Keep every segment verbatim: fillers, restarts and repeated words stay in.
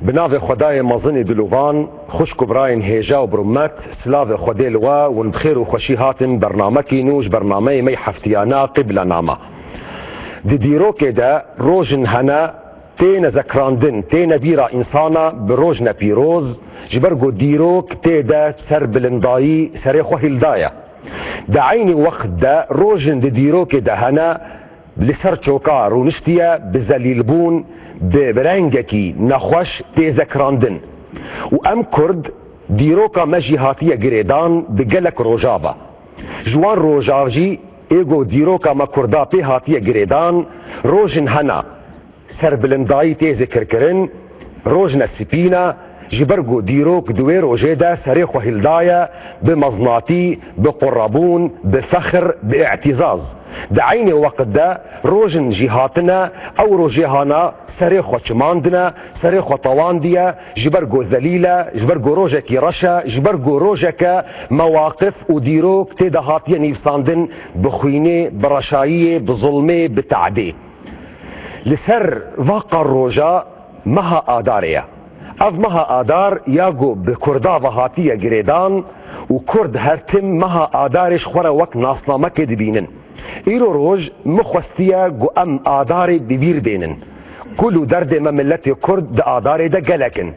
Bi navê Xwedayê mezin ê dilovan, xwişk û birayên hêja û bi rûmet, silavê Xwedê li we, hûn bi xêr û xweşî hatin bernamekî nû ji bernameyê me yê heftiyane Qîblename. Di dîrokê de rojin hene, têne zekrandin, têne bîra însana bi rojne pîroz, ji ber ku dîrok tê de serbilindayî serê xwe hîldaye. Di eynî wext de rojin di dîrokê de hene, li ser çoka rûniştiye, bi zelîlbûn, bi, bi rengekî nexweş tê zekrandin. Û em Kurd, dîroka me jî hatiye girêdan bi gelek rojav e. Ji wan rojav jî ê ku dîroka me Kurda pê hatiye girêdan, rojin hene, serbilindayî tê zikirkirin, rojne spî ne, ji ber ku dîrok di wê rojê de serê xwe hildaye, bi meznatî, bi qurebûn, bi fexr, bi îtîzaz. Di eynê weqt de rojin jî hatine, ew rojê hana serê xwe çimandine, serê xwe tewandiye, ji ber ku zelîl e, ji ber ku rojekî reş e, ji ber ku rojeke mewaqif û dîrok tê de hatiye nivîsandin bi xwînê, bi reşayiyê, bi zulmê, bi te'dê. Li ser va qar roja meha Adarê ye. Ev meha Adar ya ku bi Kurda ve hatiye girêdan û Kurd her tim meha Adarê ji xwe re wek nasnamekê dibînin. Îro roj min xwestiye ku em Adarê bi bîr bênin. Kul û derdê me miletê Kurd di Adarê de gelek in.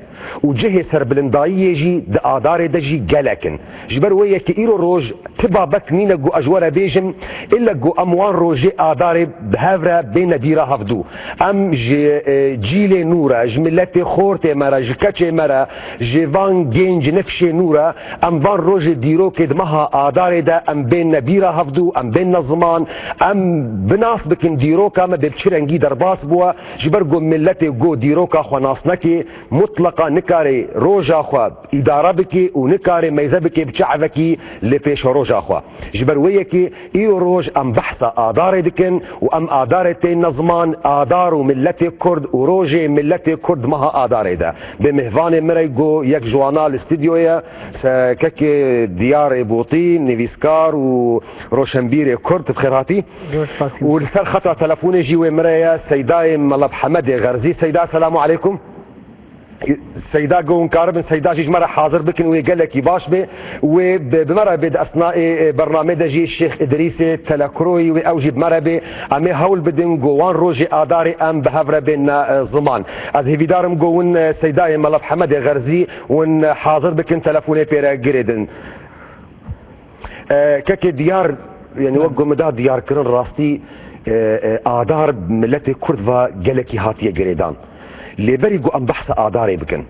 Û cihê serbilindayiyê jî di Adarê de jî gelek in. Ji ber wê yekê îro roj ti babet nîne ku ez ji we re bêjim, îlle ku em wan rojê Adarê bi hev re bêne bîra hevdû. Em ji, e, cîlê nû re, ji miletê xortê me re, ji keçê me re, ji van gênc nifşê nû re, em van rojê dîrokê di meha Adarê de em bêne bîra hevdû, em bêne ziman, em bi nas bikin dîroka me bê bi çi rengî derbas bûye, ji ber ku miletê ku dîroka xwe nas neke, mutleqa nikare roja xwe îdare bike û nikare meyze bike bi çavekî li pêşeroja xwe. Ji ber wê yekê îro roj em behsa Adarê dikin û em Adarê têne ziman, Adar û miletê Kurd û rojê miletê Kurd meha Adarê de. Bi mêvanê min re ku yek ji wana li stûdyoyê ye, se-, kekê Diyarê Bûtî, nivîskar û roşenbîrê Kurd, bi xêr hatî. Roj xweş. Û li ser xeta telefonê jî wê min re ye Seydayê Mela Hemedê Xerzî. Seyda, selamu aleykum. Seyda, go hûn karibin Seyda jî ji me re hazir bikin, wê gelekî baş bê. Wê bi, bi me re bê di esnayê, e, bernamê de jî Şêx Îdrîsê Telekuroyî wê ew jî bi me re bê. Em ê hewl bidin ku wan rojê Adarê em bi hev re bên, e, ziman. Ez hêvîdar im ku hûn, e, Seydayê Mela Hemedê Xerzî hûn hazir bikin, telefonê pê re girêdin. E, kekê Diyar, yani wek ku min da diyarkirin, rastî, e, e, Adar miletê Kurd ve gelekî hatiye girêdan. Lê berî ku em behsa Adarê bikin,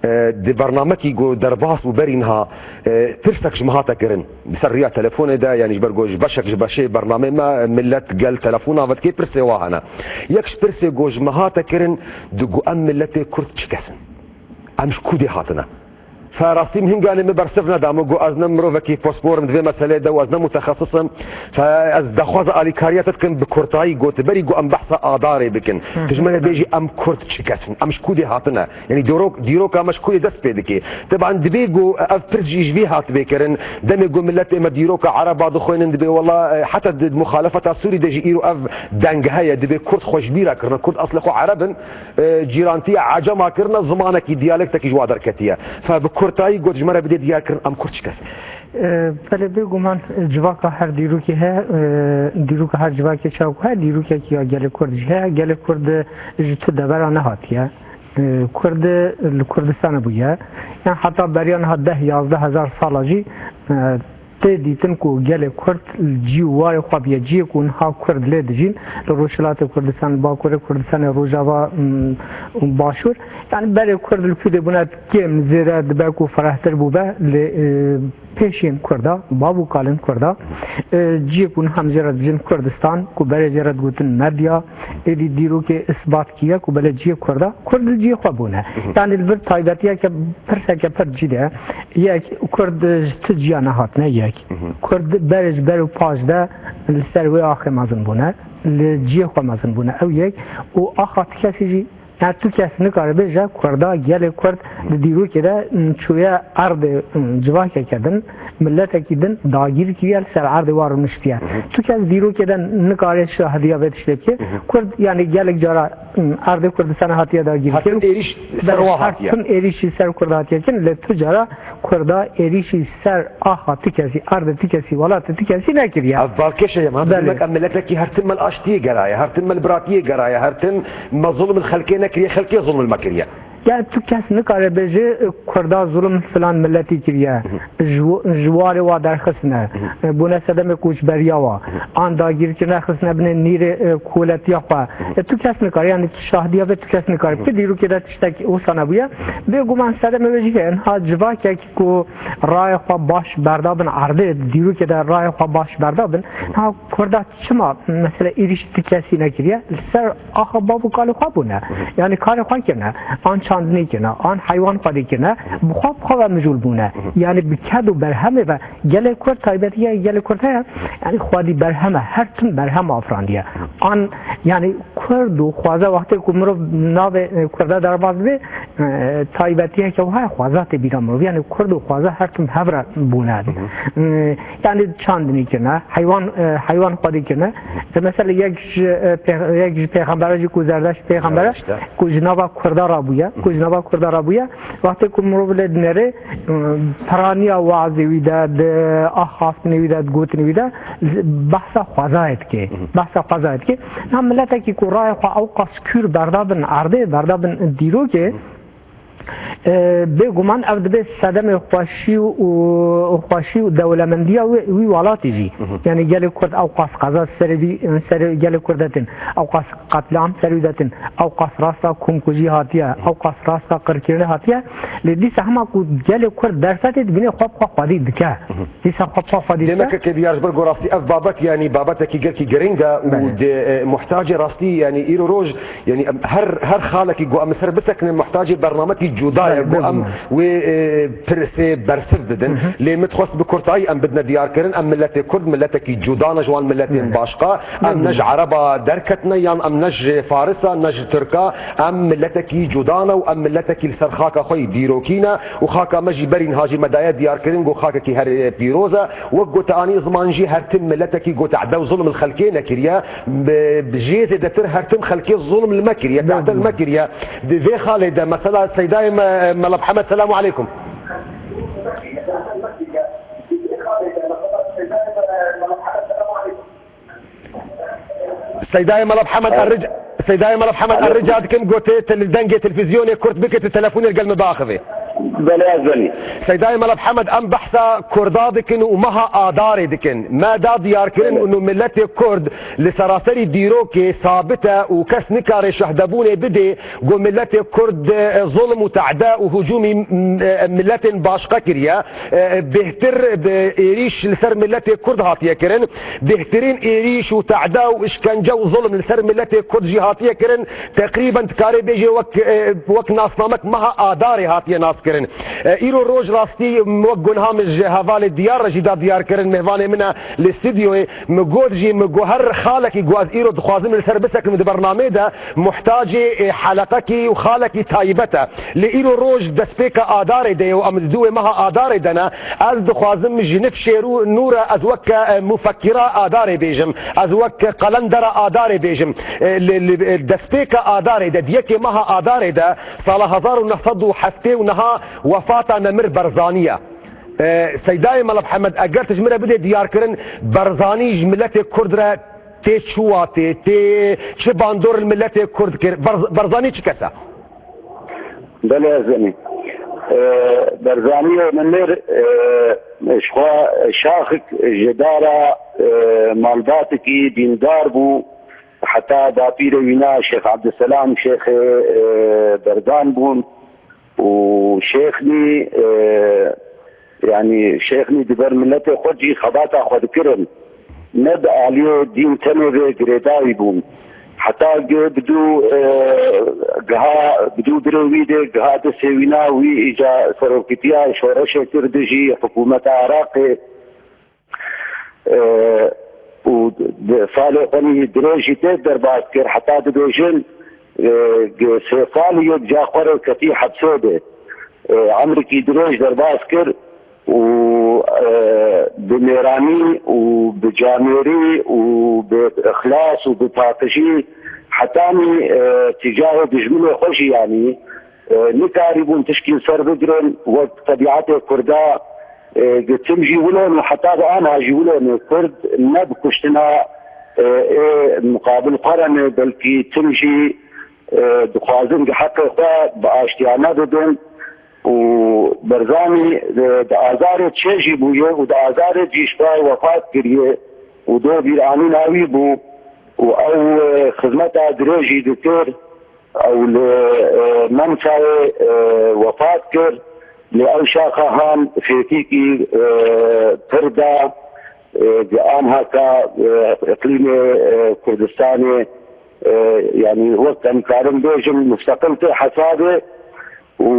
e, di bernamekî ku derbas bû berî niha, e, pirsek ji me hate kirin. Li ser riya telefonê de, yani ji ber ku ji beşek ji beşê bernamê me, milet, gel telefona ve dike, pirsê wa hene. Yek ji pirsê ku ji me hate kirin, di ku em miletê Kurd çi kes in? Em ji ku dê hatine? Fe rastî min hinganê min bersiv neda, min got, ez ne mirovekî postbor im di vê meselê de û ez ne mutexesis im. Fe ez daxwaza alîkariya te dikim, bi kurtayî got, berî got em behsa Adarê bikin. Hı hı. Tu ji min re bêjî, em Kurd çi kes in? Em ji ku dê hatine? Yanî dîrok-, dîroka me ji ku dê dest pê dike? Teban dibê got ev pirs jî ji vî hatibê kirin. Demê got miletê me dîroka Ereba dixwînin, dibê wela, e, heta di muxalefeta Sûrî de jî îro ev deng heye. Dibê Kurd xwe ji bîra kirine. Kurd eslê xwe Ereb in. E, cîrantiya Ecema kirine, zimanekî, diyalektekî ji wa derketiye. Fe bi kurtayî got, ji me re bidê diyar kirin, em Kurd çi kes in? E, belê, bêguman civaka her dîrokê heye, e, dîroka her civakê çawa ku heye, dîrokekî ya gelê Kurd jî heye. Gelê Kurd ji tu devera nehatiye. E, Kurd li Kurdistanê bûye. Yan heta beriya niha deh yazdeh hezar sala jî, e, tê dîtin ku gelê Kurd li cî û warê xwe bûye, ciyê ku niha Kurd lê dijîn, li Rojhilatê Kurdistan, li Bakurê Kurdistanê, Rojava, mm, û Başûr. Yani berê Kurd li ku dê bûne kêm zêde dibe ku ferehtir bûbe, lê, e, pêşên Kurda, bav û kalên Kurda, e, ciyê ku niha em jê re dijîn Kurdistan, ku berê jê re digotin medya, êdî dîrokê isbat kiriye ku belê ciyê Kurda, Kurd li ciyê xwe bûne. Hı hı. Yani li vir taybetiyeke, pirseke pir cî de, yek, Kurd ji tu ciya nehatine, yek. Hı hı. Kurd berê ji ber û paş de li ser wê axê mezin bûne, li ciyê xwe mezin bûne, ew yek. Û axa ti kesî jî, yani tu kes nikare bêje Kurda, gelê Kurd di dîrokê de, m, çûye erdê, m, civakeke din, miletekî din dagîr kiriye, li ser erdê wa rûniştiye. Hı hı. Tu kes dîrokê de nikare şahidiya vê tiştê bike. Hı hı. Kurd, yani gelek cara, ım, erdê Kurdistana hatiye dagîr kirin. Her tim êrîş ser wa hatiye. Her tim êrîşî ser Kurda hatiye kirin, lê tu cara Kurda êrîşî ser axa ti kesî, erdê ti kesî, welatê ti kesî nekiriye. Ev balkêş e, ya, Belê. Demek em miletekî her tim me li aştiyê geraye, her tim me li biratiyê geraye, her tim me zulm li xelkê nekiriye, xelkê zulm li me kiriye. Yani tu kes nikare bêje, e, Kurda zulm filan miletî kiriye. Hı hı. Ji wa-, ji warê wa derxistine. Hı hı. E, bûne sedemê koçberiya wa. Hı hı. An dagirkirine xistine binê nîrê, e, koletiya xwe. Hı hı. E, tu kes nikare, yani tu şahdiya ve tu kes nikare. Hı hı. Tu dîrokê de tiştek wisa nebûye. Bêguman sedemê wê jî heye. Niha civakek ku rayê xwe baş berdabin erdê, dîrokê de rayê xwe baş berdabin. Hı hı. Niha Kurda çima, mesela, êrîş ti kesî nekiriye? Li ser axa bav û kalê xwe bûne. Hı hı. Yani karê xwe kirine, an çandinî kirine, an heywan xwedî kirine, bi xwe, bi xwe ve mijûl bûne. Hı hı. Yani bi ked û berhemê ve gelê Kurd taybetiye, gelê Kurd heye, yani xwedî berhem e, her tim berhem afirandiye. Hı hı. An, yani Kurd û xwaze wextê ku mirov navê, e, Kurda derbas dibe, e, taybetiyeke wiha ye, xwaza tê bîra mirov. Yani Kurd û xwaza her tim hev re bûne. Hı hı. E, yani çandinî kirine, heywan, e, heywan xwedî kirine. Hı hı. E, mesela yek ji, e, pê-, yek ji pêxembera jî ku Zerdeşt pêxembere, Zerdeşt e, ku ji nava Kurda rabûye, Hı hı, ku ji nava Kurda rabûye, wextê ku mirov lê dinêrê, e, piraniya wazê wî de, di axaftinê wî de, di gotinê wî de, behsa xwezayê dike. Hı hı. Behsa xwezayê dike. Na miletekî ku rayê xwe ew qas kûr berdabin erdê, berdabin dîrokê, Hı hı. e, bêguman ev dibe sedemê xweşî û, û xweşî û dewlemendiya wê, wî welatî jî. Hı hı. Yani gelê Kurd ew qas qeza serê vî, serê gelê Kurd detin, ew qas qetliam serê wî detin, ew qas rasta komkujî hatiye, Hı hı. ew qas rasta qirkirinê hatiye. Lê dîsa hema ku gelê Kurd derfetê dibîne xwe bi xwe xwedî dike. Hı hı. Dîsa xwe bi xwe xwedî dike. Demek ke diyar ji ber ku rastî ev babet, yani babetekî gelkî giring e û Belê. di, e, muhtacê rastî, yani îro roj, yani em her, her xalekî ku em li ser bisekinin muhtacê bernamekî cuda ye Belê, ku em bêguman. wê, e, pirsê bersiv didin. Hı hı. Lê min dixwest bi kurtayî em bidine diyarkirin, em miletê Kurd, miletekî cuda ne ji wan miletên Belê. başqa. Em ne Bêguman. ji Ereba derketine, yan em ne ji Farisa, ne ji Tirka, em miletekî cuda ne û em miletekî li ser xaka xwe yî dîrokî ne û xaka me jî berî niha jî me daye diyarkirin ku xakekî herê pîroz e. Wek ku te anî ziman jî her tim miletekî ku tehde û zulm li xelkê nekiriye, bi, bi jê zêdetir her tim xelkê zulm li me kiriye, tehde li me Bêguman. kiriye. Di vê xalê de mesela Seydayê me, Mela Mihemed, selamu aleykum. Seydayê Mela Mihemed, Evet. ez ric-, Seydayê Mela Mihemed, ez Alo. rica dikim, gotê te li dengê televîzyonê kurt bike, tu telefonê li gel min biaxivê. Belê, ez benî. Seydayê Mela Mihemed, em behsa Kurda dikin û meha Adarê dikin. Me da diyarkirin Belê. û miletê Kurd li seraserî dîrokê sabit e û kes nikare şahdebûnê bidê, ku miletê Kurd, e, zulm û tehde û hicûmî, m-, e, miletên başqa kiriye. E, bêhtir bi êrîş li ser miletê Kurd hatiye kirin. Bêhtirîn êrîş û tehde û işkence û zulm li ser miletê Kurd jî hatiye kirin. Teqrîben dikarê bêjê wek, e, wek nasnamek meha Adarê hatiye naskirin. E, îro roj rastî wek gunha min ji hevalê Diyar re jî da diyar kirin, mêvanê min e li stûdyoyê. Min got jî, min got her xalekî ku ez îro dixwazim li ser bisekim di bernameyê de, muhtacê, e, heleqekî û xalekî taybet e. Lê îro roj destpêka Adarê de ye û em di dû wê meha Adarê de ne. Ez dixwazim ji Nifşêr û nû re ez weke, e, mufekira Adarê bêjim. Ez weke qelendera Adarê bêjim. E, li, li, e, destpêka Adarê de, di yekê meha Adarê de, sala hezar û neh sed û heftê û neha wefata Nemir Barzanî ye. E, Seydayê Mela Mihemed, eger tu ji min re bidê diyarkirin, Barzanî ji miletê Kurd re tê çi watê, tê çi bandor li miletê Kurd kir? Barz-, Barzanî çi kes e? Belê, ez benî. E, Barzanî Nemir, e, ji xwe şaxik ji dara, e, malbatekî dîndar bû. Heta dapîrê wîna Şêx Ebdulselam Şêxê, e, Berdan bûn û Şêxnî, e, yanî Şêxnî di ber miletê xwe jî xebata xwe dikirin. Ne bi aliyê dîn tenê vê girêdayî bûn. Heta gi-, bi dû, e, giha, bi dû birê wî dê giha destê wîna wî îca serokîtiya şoreşê kir dijî hikûmeta Iraqê. E, û di salê xwe nî dirêjî tê derbas kir, heta dibêjin, e, gi sê salî yek ca xwe rê ketî hepsê de, e, emrikî dirêj derbas kir. û, e, bi mêranî û bi camêrî û bi ixlas û bi paqijî hetanî, e, tîcahê dijminê xwe jî, yanî, e, nikarîbûn tişkî li ser bigirin, wek tebîetê Kurda, e, di tim jî wilo ne û heta bi anha jî wilo ne Kurd ne bi kuştina, e, ê muqabil xwe re ne, belkî tim jî, e, dixwazin di heqê xwe bi aştiyane bibin. û Barzanî, e, di azarê çê jî bûye û di azarê jî ji xwe wefat kiriye û do bîranîna wî bû û ew, e, xizmeta dirêjî dikir. Ew li, e, Memsayê, e, wefat kir. Lê ew şaxa han fêtîkî, e, pir da, e, di anhaka, e, iqlîmê, e, Kurdistanê, e, yanî wek em karin bêjin musteqil tê hesabê û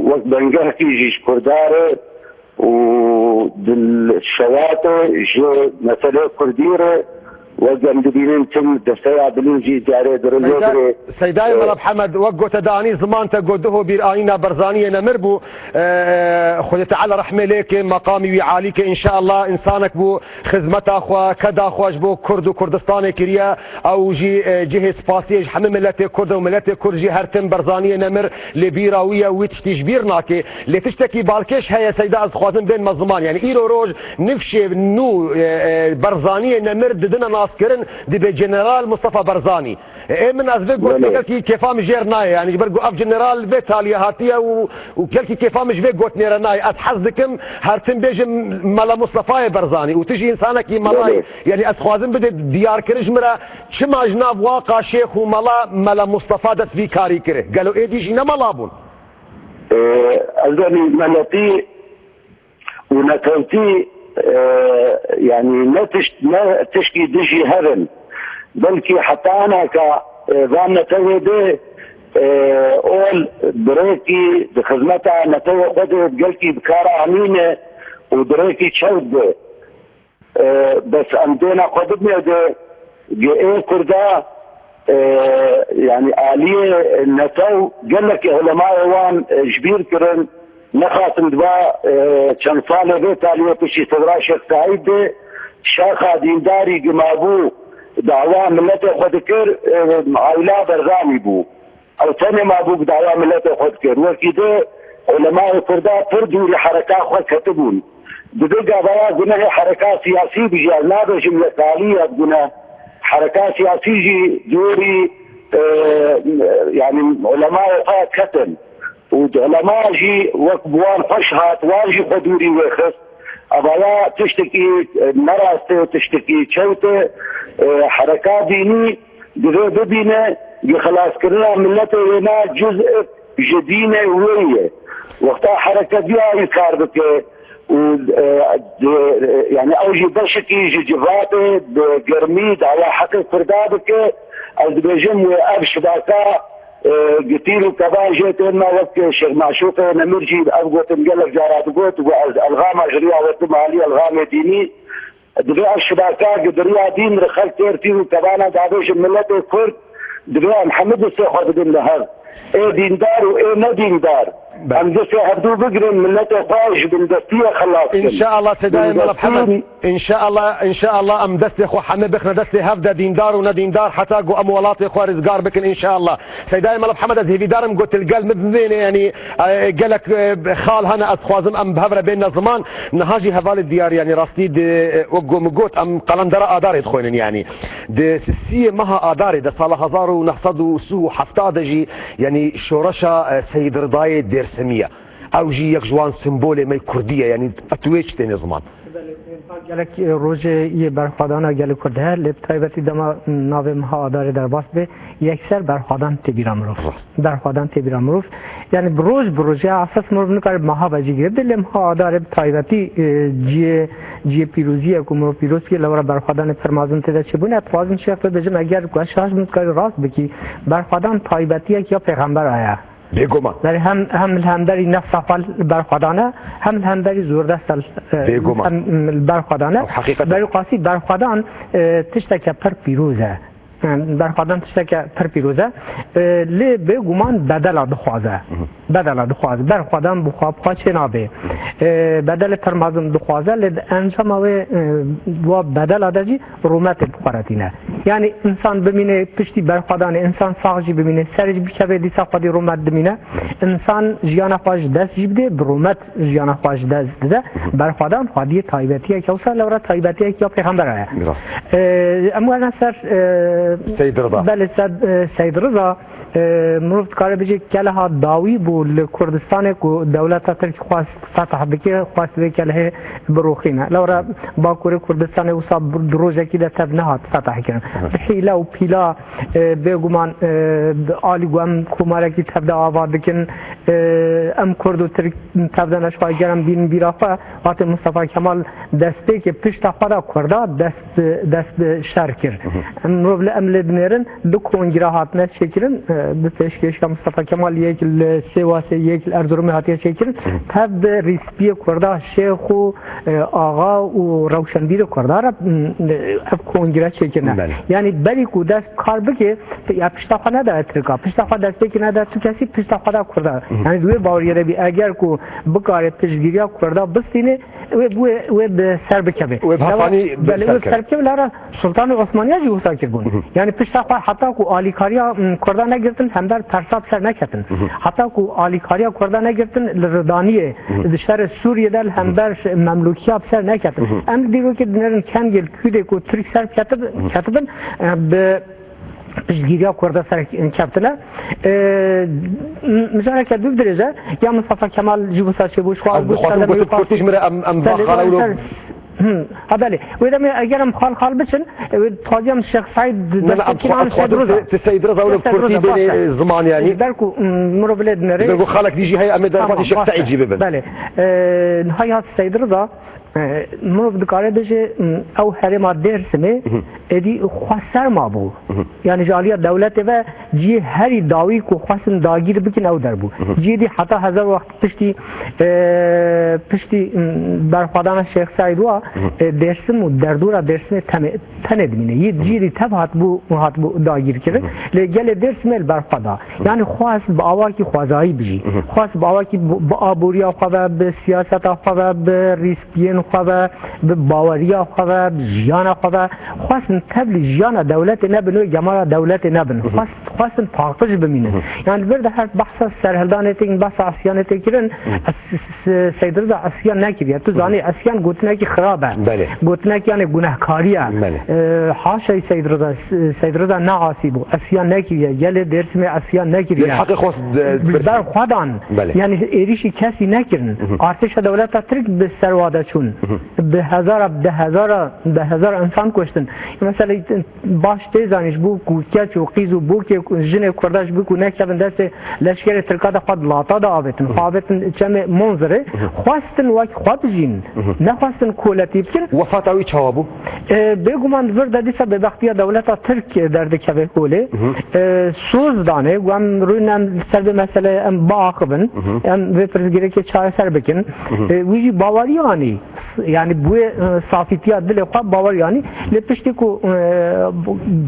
wek bengehkî jî ji Kurdarê û di şewatê ji meselê Kurdî re wek em dibînin tim desteya bilind jî carê dirilê Seyda, dirê. Seydayê e, Mela Mihemed, wek gote danî ziman te got duho bîranîna Barzaniyê nemir bû. E, Xwedê Teala rehmê lê ke, meqamî wî alî ke, înşeallah însanek bû, xizmeta xwe, keda xwe ji bo Kurd û Kurdistanê kiriye. Ew jî, e, cihê spasiyê ji hemî miletê Kurd e û miletê Kurd jî her tim Barzaniyê nemir li bîra wî ye û wî tiştî ji bîr nake. Lê tiştekî balkêş heye Seyda, ez dixwazim bênme ziman. Yanî îro roj nifşê nû, e, e, Barzaniyê nemir didine naskirin, dibe General Mustafa Barzanî. Ê min ez vê gotinekî kêfa min jêr nayê, yanî ji ber ku ev general vê taliyê hatiye û, û gelkî kêfa min ji vê gotinê re nayê. Ez hez dikim her tim bêjim Mela Mustafayê Barzanî û tu jî însanekî melayî. Belê. Yanî ez dixwazim bide diyarkirin ji min re çima ji nav waqa şêx û mela Mela Mustafa dest vî karî kire. Gelo êdî jî ne mela bûn? Ee, ez zanî meletî û netewtî, e, yanî ne tişt, ne tişkî dijî hev in. Belkî heta anaka, e, van netewê de, e, ol bi rêkî di xizmeta netewê xwe de gelkî bi kar anîne û bi rêkî çewt be. E, bes em dêna xwe bidine de, Gi ê Kurda, e, yanî aliyê netew gelekî ulemayê wan, e, ji bîr kirin, nexasin di va, e, çend salê vê taliyê piştî sewra Şêx Seîd de şaxa dîndarî gi mabû dawa miletê xwe dikir, e, aîla Berzanî bû. Ew tenê mabû bi dawa miletê xwe dikir. Wekî di ulemayê Kurda pir dûrî hereka xwe ketibûn. Dibe gavaya gunehê hereka siyasî bijî, ez nabêjim yekalî ya guneh. Hereka siyasî jî dûrî, e, yanî ulemayê xwe ketin. Û di ulema jî wek bi wan xweş hat, wan jî xwe dûrî wê xist. Evaya tiştekî, e, ne rast e, tiştekî çewt e, e, hereka dînî Divê bibîne, gi xelaskirina miletê wêna cuz'ek ji dînê wê ye. Wexta hereket ya înkar bike û, e, di, e, yanî ew jî beşekî ji civatê bi germî dawa heqê Kurda bike, ez dibêjim wê ev şibaka, e, gi tîr û kevan jê tên me, wek Şêx Maşûqê Nemir jî ev gotin gelek cara digot, û ez elxama ji riya we tim alî elxamê dînî. Divê ev şibaka gi di riya dîn re xelk têr tîr û kevana davêjin miletê Kurd, divê em hemû destê xwe bidin li hev. Ê dîndar û ê nedîndar. Belê. Em destê hevdû bigirin, miletê xwe ji bindestiyê xelas kin. Înşeallah Seydayê Mela Mihemed. Bindestî. Înşeallah, înşeallah em destê xwe hemê bixine destê hev de dîndar û nedîndar heta ku em welatê xwe rizgar bikin înşeallah. Seydayê Mela Mihemed, ez hêvîdar im ku tu li gel min bimêne, yanî, e, gelek, e, xal hene, ez dixwazim em bi hev re bêne ziman. Niha jî hevalê diyar, yanî rastî di, e, wek ku min got, em qelendera Adarê dixwînin, yanî. Di sisiyê meha Adarê de sala hezar û neh sed û sî û heft de jî, yanî şoreşa, e, Seyîd Ridayê Dêrsimî ye. Ew jî yek ji wan simbolê me kurdî ye, yanî tu wê çi têne ziman? Belê, gelek, e, rojê yê berxwedana gelê Kurd heye, lê bi taybetî dema navê meha Adarê derbas be, yekser berxwedan tê bîra mirov. Rast. Berxwedan tê bîra mirov. Yanî bi roj bi rojê esas mirov nikare bi meha ve jî girê bide, lê meha Adarê bi taybetî, e, cihê, cihê pîrozî ye ku mirov pîroz kiriye, lewra berxwedanê pir mezin tê de çêbûne. Ez dixwazim şêx bibêjim, eger ku ez şaş bim, dikarî rast bikî, berxwedan taybetiyek ya pêxember heye. Bêguman. Berî hem, hem li hemberî nefsa xwe li berxwedan e, hem li hemberî zordesta li, e, Bêguman. Hem li berxwedan e. Ew heqîqet e. Berî qasî berxwedan, e, tişteke pir pîroz e. Yani berxwedan tişteke pir pîroz e. E, lê bêguman bedela dixwaze. Hı hı. Bedela dixwaze. Berxwedan bi xwe, bi xwe çê nabe. E, bedelê pir mezin dixwaze, lê di encama wê, e, wa bedela de jî rûmetê bi xwe re tîne. Yanî însan bimîne piştî berxwedanê, însan sax jî bimîne, ser jî bikeve, dîsa xwedî rûmet dimîne. Însan jiyana xwe ji dest jî bidê, bi rûmet jiyana xwe ji dest dide. Berxwedan xwediyê taybetiyek, yewsa lewra taybetiyek ya pêxembera ye. Rast. E, em werine ser, e, Seyd Rida. Belê, ser, e, Seyd Rida. E, mirov dikare bêje keleha dawî bû li Kurdistanê ku dewleta Tirk xwest fetah bike, xwest vê kelehê birûxîne. Lewra Bakurê Kurdistanê wisa bi, di rojekî de tev nehat fetah kirin. Bi hîle û pîla, e, bêguman, e, bi alî ku em komarekî tev de ava dikin, e, em Kurd û Tirk tev de neşxwe, ger em bînin bîra xwe, hatê Mustafa Kemal destpêkê pişta xwe da Kurda dest dest bi şer kir. Mirov li, em lê dinêrin, du kongira hatine çêkirin, e, bi pêşkêşiya Mustafa Kemal, yek li Sêwasê, yek li Erzurumê hatiye çêkirin. Tev bi rîspiyê Kurda, şêx û, e, axa û rewşenbîrê Kurda re, m, ev kongira çêkirine. Belê. Yanî berî ku dest kar bike, ya pişta xwe nedaye Tirka, pişta xwe destpêkê nedaye tu kesî, pişta xwe da Kurda. Yanî di wê baweriyê de bî, eger ku bikare piştgiriya Kurda bistîne, wê, wê, wê bi ser bikeve. Wê bi hesanî bi ser keve. Belê, wê bi ser keve, lera Sultanê Osmaniya jî wisa kirbûn. Yanî pişta xwe heta ku alîkariya, m, Kurda negirtin, hember persa bi ser neketin. Heta ku alîkariya Kurda negirtin, li Ridaniyê, di şerê Sûriyê de li hember Memlûkiya bi ser neketin. Em dîrokê dinêrin kengê li Kûdê ku Tirk ser ketib-, ketibin, e, bi piştgiriya Kurda ser ketine. E, m-, mijareke dûv dirêje, ya Mustafa Kemal jî wisa çêbû, ji xwe Ez dixwazim gotin, kurtî ji min re em, em va Belê, xalewlo. Hı. Ha, belê. Wê demê eger em xal xal biçin, e, wê dixwaziyam Şêx Seîd Ne, ne, em destpêkî xwe-, an em Şêx dixwazin Roza. Te-, te Seyîd Reza wilo Şêx kurtî Roza, bênê baş e. zimanê, yanî. Ji ber ku, m, mirov lê dinere. Ji ber ku xalek dî jî heye, em ê derbasî Tamam, Şêx baş e. Seîd jî bibin. Belê. E, niha ya Seyîd Reza, e, mirov dikare bêje, m, ew herêma Dêrsimê, êdî xweser mabû. Yanî ji aliya dewletê ve cihê herî dawî ku xwestin dagîr bikin ew der bû. Cihê dî heta hezar wext piştî, e, piştî, m, berxwedana Şêx Seîd wa, e, Dêrsim û derdora Dêrsimê tenê, tenê dimîne. Yê cihê dî tev hatibû, hatibû dagîrkirin. Lê gelê Dêrsimê li ber xwe da. Yanî xwest bi awakî xwezayî bijî. Xwest bi awakî bi, bi aboriya xwe ve, bi siyaseta xwe ve, bi rîspiyên xwe ve, bi baweriya xwe ve, bi jiyana xwe ve. Xwestin tevlî jiyana dewletê nebin, wê gemara dewletê nebin. Xwest, xwestin paqij bimînin. Yanî li vir de her behsa serhildanê tê, behsa isiyanê tê kirin. S-, s-, Seyîd Riza isiyan nekiriye. Tu zanî isiyan gotinekî xirab e. Belê. Gotinekî, yanî, gunehkarî ye. Belê. E, haşa Seyîd Riza, S-, Seyîd Riza ne asî bû. Isiyan nekiriye. Gelê Dêrsimê isiyan nekiriye. Lê heqê xwe s-, de-, Ji ber xwe dan. Belê. Yanî êrîşî kesî nekirin. Artêşa dewleta Tirk bi ser wa de çûn. Bi hezara, bi hezara, bi hezara insan kuştin. Mesela, baş tê zanî, ji bo ku keç û qîz û bokê ku, jinê Kurda ji bo ku nekevin destê leşkerê Tirka de, xwe di lata de avêtin. Xwe avêtin çemê Monzirê. Xwestin wek xwe bijîn. Nexwestin koletî bikin. Wefata wî çawa bû? E, bêguman vir de dîsa bêbextiya dewleta Tirk derdikeve holê. E, soz danê, ku em rûn em li ser vê meseleyê em biaxivin. Em vê pirsgirêkê çareser bikin. E, wî jî baweriya anî. Yanî bi wê, e, safîtiya dilê xwe bawer, yanî lê piştî ku, e,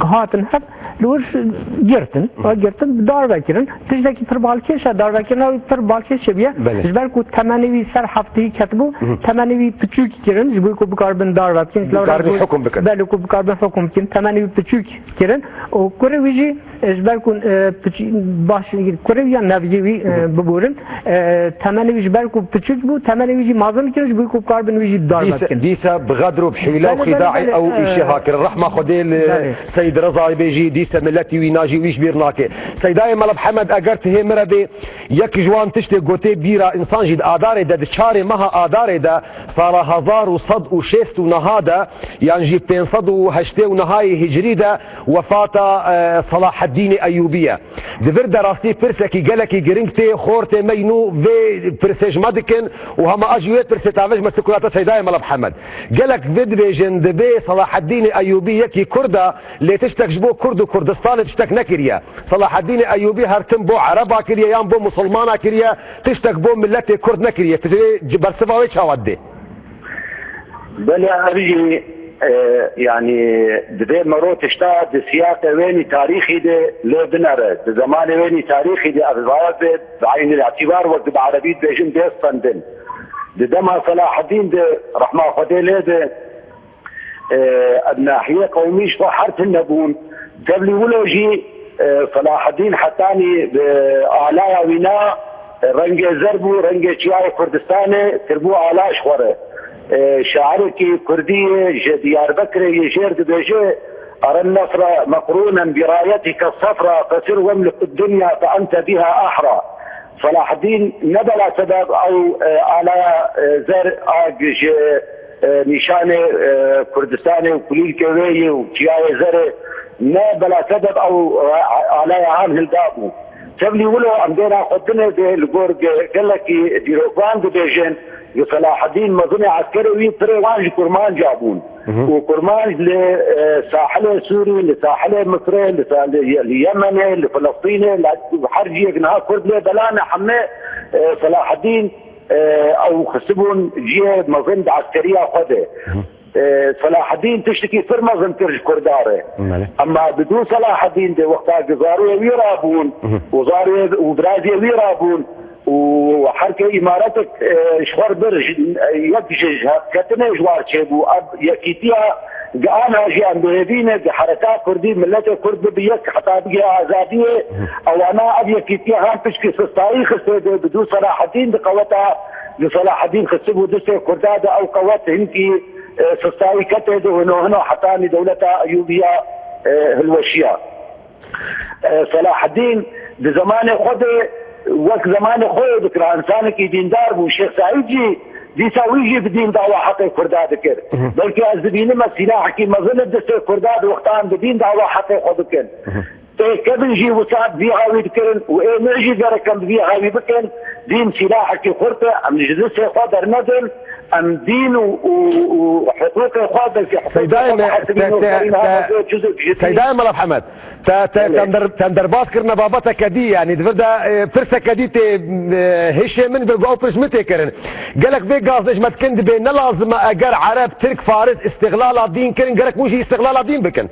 hatin hev, li wir girtin, ha, girtin, darve kirin. Tiştekî pir balkêş e, darvekirina wî pir balkêş çêbûye. Belê. Ji ber ku temenê wî ser heftehî ketibû, temenê wî piçûk kirin, ji bo ku bikaribin darve bikin. Bikaribin hukm bikin. Belê, ku bikaribin hukm bikin. Temenê wî piçûk kirin û kurê wî jî, e, ji ber ku, e, piç-, baş, kurê wî ya neviyê wî, e, biborin, e, temenê wî ji ber ku piçûk bû, temenê wî jî mezin kirin, ji bo ku bikaribin wî jî darbe Dîse, bikin. Dîse bi xedr û bi hîle û Belê, belê, xîdaî belê, ew e, îşê ha kirin. Rehma Xwedê li belê. Seyîd Rizayê bê jî, dîse miletî wî na jî wî ji bîr nake. Seydayê Mela Mihemed, eger ti hê min re bê, yek ji wan tiştê gotê bîra însan jî di Adarê de, di çarê meha Adarê de, sala hezar û sed û şêst û neha de, yan jî pênc sed û heştê û nehayê hicrî de wefata, e, Selaheddînê Eyûbî ye. Di vir de rastî pirsekî gelekî giring tê, xortê me yî nû vê pirsê ji me dikin û hema ez jî wê pirsê tave ji me, tu kurata Seydayê Mela Mihemed. Gelek vê dibêjin, dibê Selaheddînê Eyûbî yekî Kurd e, lê tiştek ji bo Kurd û Kurdistanê tiştek nekiriye. Selaheddînê Eyûbî her tim bo Ereba kiriye yan bo Musulmana kiriye, tiştek bo miletê Kurd nekiriye. Tu vê ci-, bersiva wê çawa didê? Belê, ev jî, e, yanî, divê mero tişta di siyaqê wênî tarîxî de lê binere. Di zemanê wênî tarîxî de ev vaye bi, bi eynî îtîbar wek bi erebî dibêjin bê standin. Di dema Selahedîn de, rehma Xwedê lê be, e, ev nahiyê qewmî ji xwe her tune bûn. Tevlî wilo jî, e, Selahedîn hetanî bi alaya wî na, e, rengê zer bû, rengê çiyayê Kurdistanê kiribû ala ji xwe re. E, şairekî kurdî yê ji Diyarbekirê yê jêr dibêje: "أرى النصر مقرونا برايتك الصفرا، فسر واملك الدنيا فأنت بها أحرى." Selahedîn ne bela sebeb ew, e, alaya, e, zer a ji, e, nîşanê, e, Kurdistanê û kulîlkê wê yê û çiyayê zerê, ne bela sebeb ew, e, alaya an hilda bû. Tevlî wilo em dêna xwe dinê dê li gor ge-, gelekî dîrokvan dibêjin, ji Selahedîn mezinê eskerê wî pirê wan ji Kurmanca bûn. Û Kurmanc li, e, sahilê Sûrî, li sahilê Misirê, li sa-, li, li Yemenê, li Filistînê, li her ciyek niha Kurd lê bela ne hemê, e, Selahedîn, e, ew xistibûn cihê mezin di eskeriya xwe de. E, Selahedîn tiştekî pir mezin kir ji Kurda re. Belê. Ema bi dû Selahedîn de wexta gi zarûyê wî rabûn û zarûyê û biraziyê wî rabûn û herkê îmaretek, e, ji xwe bir ji, yek ji, ji hevketinê ji war çêbû. Ev yekîtiya gi ana jî em bi hêvî ne, gi hereka kurdî, miletê kurd bibi yek heta bigihê azadiyê. Ewana ev yekîtiya han pişkî sistayî xistê de, bi dû Selahedîn di qeweta, di Selahedîn xistibû distê kurda de ew qewet hinkî, e, sistayî ketê de, hino hino hetanî dewleta Eyûbiya, e, hilweşiya. E, Selahedîn di zemanê xwe de wek zemanê xwe yê dikira, însanekî dîndar bû. Şêx Seîd jî dîsa wî jî bi dîn dawa heqê Kurda dikir. Belkî ez dibînim me sîlahekî mezin li distê Kurda di wextan bi dîn dawa heqê xwe bikin. Ê kevin jî wisa bi vî hawî dikirin û ê me jî gerek em bi vî hawî bikin. Dîn sîlahekî xurt e, em ji distê xwe dernedin. Em dîn û, û, û hiqûqê xwe, belkî hiqûqê Seydayê xwe me, bihesibînin te, û te, serî niha te, mezê cuzek ji dîn. Seydayê Mela Hemed, te, te, Belê. Te der-, te derbas kirine babeteke dî, yanî di vir de, e, pirseke dî tê, e, hişê min ve ew pirs min tê kirin. Gelek vê gazê ji me dikin dibê ne lazim e eger Ereb, Tirk, Faris îstixlala dîn kirin, gerek hûn jî îstixlala dîn bikin.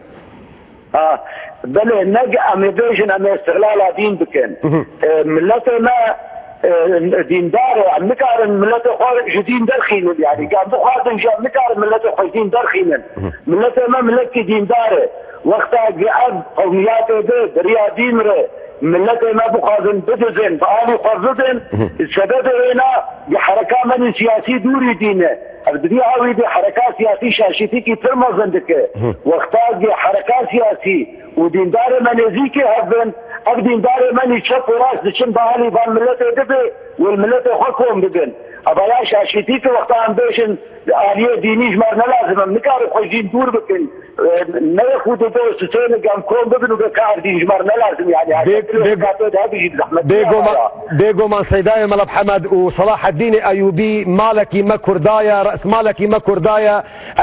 Ha, belê, ne em ê bêjin em ê îstixlala dîn bikin. E, miletê me, e, dîndar e, em nikarin miletê xwe ji dîn derxînin. Yanî, em bixwazin jî em nikarin miletê xwe ji dîn derxînin. Miletê me miletkî dîndar e. Wexta gi ev qewmiyatê bi, bi riya dîn re, miletê me bixwazin bidizin, bi alî xwe zidin, sebebê wêna gi hereka me nî siyasî dûrî dîn e. Ev di vî awî de hereka siyasî şaşîtîkî pir mezin dike. Wexta gi hereka siyasî û dîndarê me nêzîkê hev bin, ev dîndarê me nî çep û rast diçin bi alî van miletê dibe û li miletê xwe kom bibin. Eva ya şaşîtî ki wexta em bêjin, aliyê dînî ji me re ne lazim, em nikarin xwe ji dîn dûr bikin. E, ne yek û du dost Huseynek em kom bibin û bê ka ev dîn ji me re ne lazim, yani, her Bê-, kefilê bê-, katê de hebî jî zehmet Bêgoma-, ya. Bêgoman Seydayê Mela Mihemed û Selaheddînê Eyûbî malekî me Kurda ye, resmalekî me Kurda ye.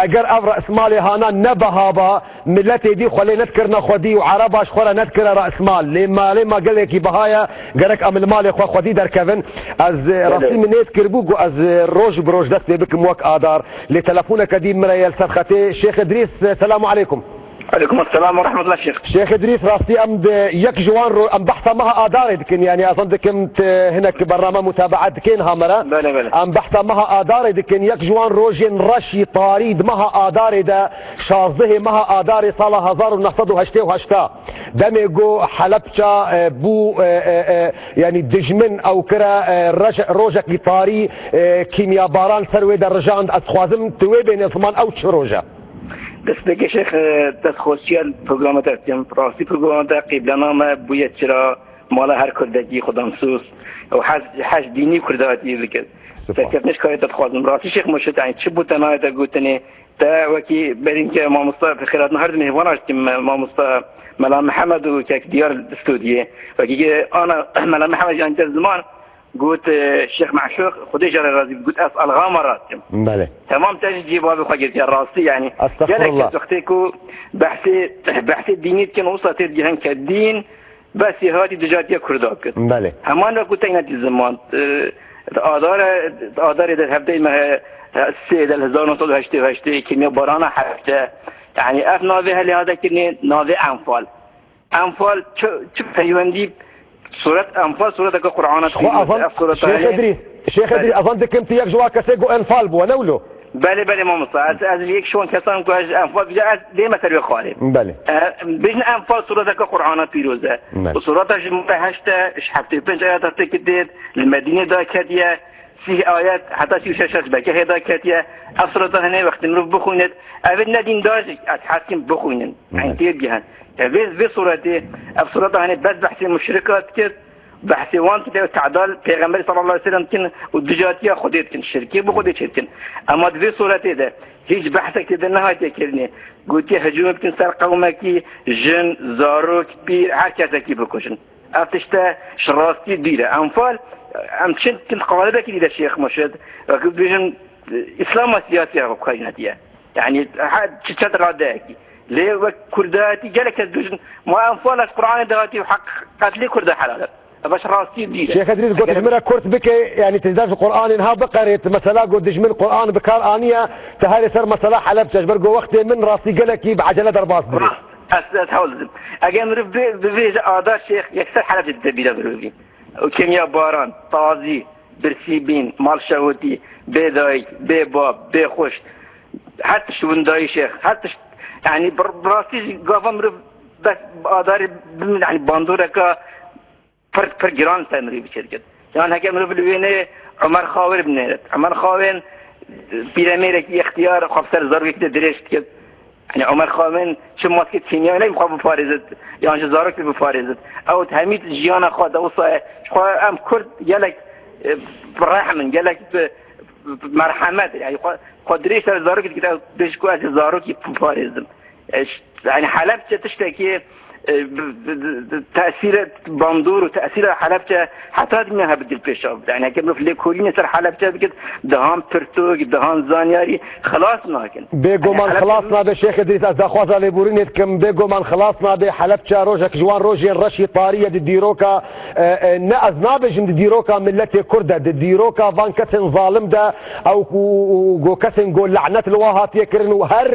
Eger ev resmalê hana ne biha ba, miletê dî xwe lê nedikirine xwedî û Ereba ji xwe re nedikire resmal. Lê malê me gelekî biha ye, gerek em li malê xwe xwedî derkevin. Ez, e, Belê. Rastî min nêt kiribû ku ez, e, roj bi roj dest pê bikim wek adar. Lê telefoneke dî min re ye li ser xetê. Şêx Idrîs, e, selamu aleykum. Aleykum selam ve rahmetullah Şêx. Şêx Idrîs, rastî em di yek ji wan ro-, em behsa meha adarê dikin, yani ez zan dikim tu hinek bername mutabaet dikên ha me re. Belê, belê. Em behsa meha adarê dikin, yek ji wan rojên reşî tarî di meha adarê de, şazdehê meha adarê sala hezar û neh sed û heştê û heşt, demê ku Helepça, e, bû, e, e, e, yani dijmin ew kire, e, reje-, rojekî tarî, e, kîmyabaran ser wê de rijand. Ez dixwazim tu wê bêne ziman ew çi roj e? Destpêkê Şêx, e, destxweşiya programa te dikim. Rastî programa te qîblename bûye çira mala her Kurdekî xwedansûz û hez, hez dînî Kurdatî dike. Spas. Serkeftinê ji karê te dixwazim. Rastî Şêx Murşid, yani çi bû te nayê te gotinê, te wekî berîn ke mamosta xêratna her di mêhvana dikim, mamosta Mela Mihemed û kek Diyar studiyê. Wekî ke ana Mela Mihemed jî anî te ziman, got, e, Şêx Meşûq, Xwedê jê re razî, got, ez elxama re dikim. Belê. Temam te jî cî bavê xwe girtiye, rastî, yani. Estexfirullah. Gelek kes wextê ku behsê, behsê dînî dikin, wisa tê digihin ke dîn besî hatî dijatiya Kurda bikin. Belê. Heman wek ku teyne dî ziman, e, adare, adarê de hevdeyê me he, he, sê de li hezar neh sed û heştê û heştê kîmya barana hefte. Yani ev navê helê hate kirinê navê Enfal. Enfal çi, çi peywendî, suret Enfal sureteke Qur'ana Xwe tî, Enfal, ev sureta Şêx hene. Idrîs, Şêx Edrîs, ez zan dikim tu yek ji wan kesê ku enfal bû, ne wilo? Belê, belê mamosta. Ez, ez yek ji wan kesan ku ez enfal bû, ez dême ser wê xalê. Belê. E, bêjin enfal sureteke Qur'ana pîroz e. Belê. Û sureta ji mala heşt e, ji heftê û pênc ayeta têkê dêt, li Medînê daketiye, sîh ayet, heta sî û şeş ayet belkî hê daketiye. Ev sureta hinê wextê mirov bixwînêt, ev ê ne dîndar jî, ez hez kim bixwînin. Belê. Eyn tê bigihin. E, vê, vê suretê, ev sureta hinê bes behsê muşrika dikir, behsê wan dike û te'dal Pêxemberî sallallahu aleyhi ve sellem dikin û dijatiya Xwedê dikin, şirkê bi Xwedê çê dikin. Ema di vê suretê de hîç behsek tê de nehatiye kirinê. Gotiye hicûm bikin ser qewmekî, jin, zarok, pîr, her kesekî bikujin. Ev tişte ji rastî dûr e. Enfal, em çend, çend qalibekî dî de Şêx Murşid, wekî dibêjin, Îslama siyasî ya xwe karî nediye. Yanî, her çi çend radeyekî. Lê wek Kurdatî gelek kes dibêjin, ma enfal ji Qur'anê de hatî û heq qetlê Kurda helal e. Ev ji rastî dûr e. Şêx Edrîs got, ji min re kurt bike, yanî tu ji dersa Qur'anê niha biqerê, tu mesela got dijmin Qur'an bi kar aniye, tu herê ser mesela Helebçe, ji ber got wextê min rastî gelekî bi ecele derbas dibê. Rast, ez, ez hewl didim. Eger mirov bi-, bivêje ada Şêx, yekser Helebçe dide bîra mirovî. Û Kêmiya Baran, Tazî, Birsîbîn, Malşewitî, Bê dayik, bê bab, bê xwişk, her tişt windayî Şêx, her tişt, yanî bi, bi rastî jî gava mirov bes adarê bimîne, yanî bandoreka pir, pir giran ser mirov çêdikin. Yan heke mirov li wênê Omer Xawê binêrit. Omer Xawên pîremêrekî extiyar xwe bi ser zarokekî de dirêj dikir. Yanî Omer Xawên çi maskê kîmyayî neyê xwe biparêzit, yan ji zarokê biparêzit. Ew hemî jiyana xwe de wisa ye. Ji xwe em Kurd gelek, e, rehm in, gelek bi, bi merhemet in. Yanî xwe, xwe dirêj ser zarokê dikir, ew dibêje ku ez ji zarokî biparêzim. E, ş-, yanî Helebçe tiştekî, e, bi, bi, bi, bi tesîre bandor û tesîra Helebçe heta dinya hebe dilpêşa. Yanî heke mirov lêkolînê ser Helebçe bikit, dehan pirtûk, dehan zanyarî xilas nakin. Bêguman xilas nabe Şêx Edrîs, ez daxwaza lêborînê dikim. Bêguman xilas nabe. Helebçe rojek ji wan rojên reşî tarî ye di dîroka, e, e, ne ez nabêjim di dîroka miletê Kurd de, di dîroka van kesên zalim de, ew ku, ku kesên ku lenet li wan hatiye kirin û her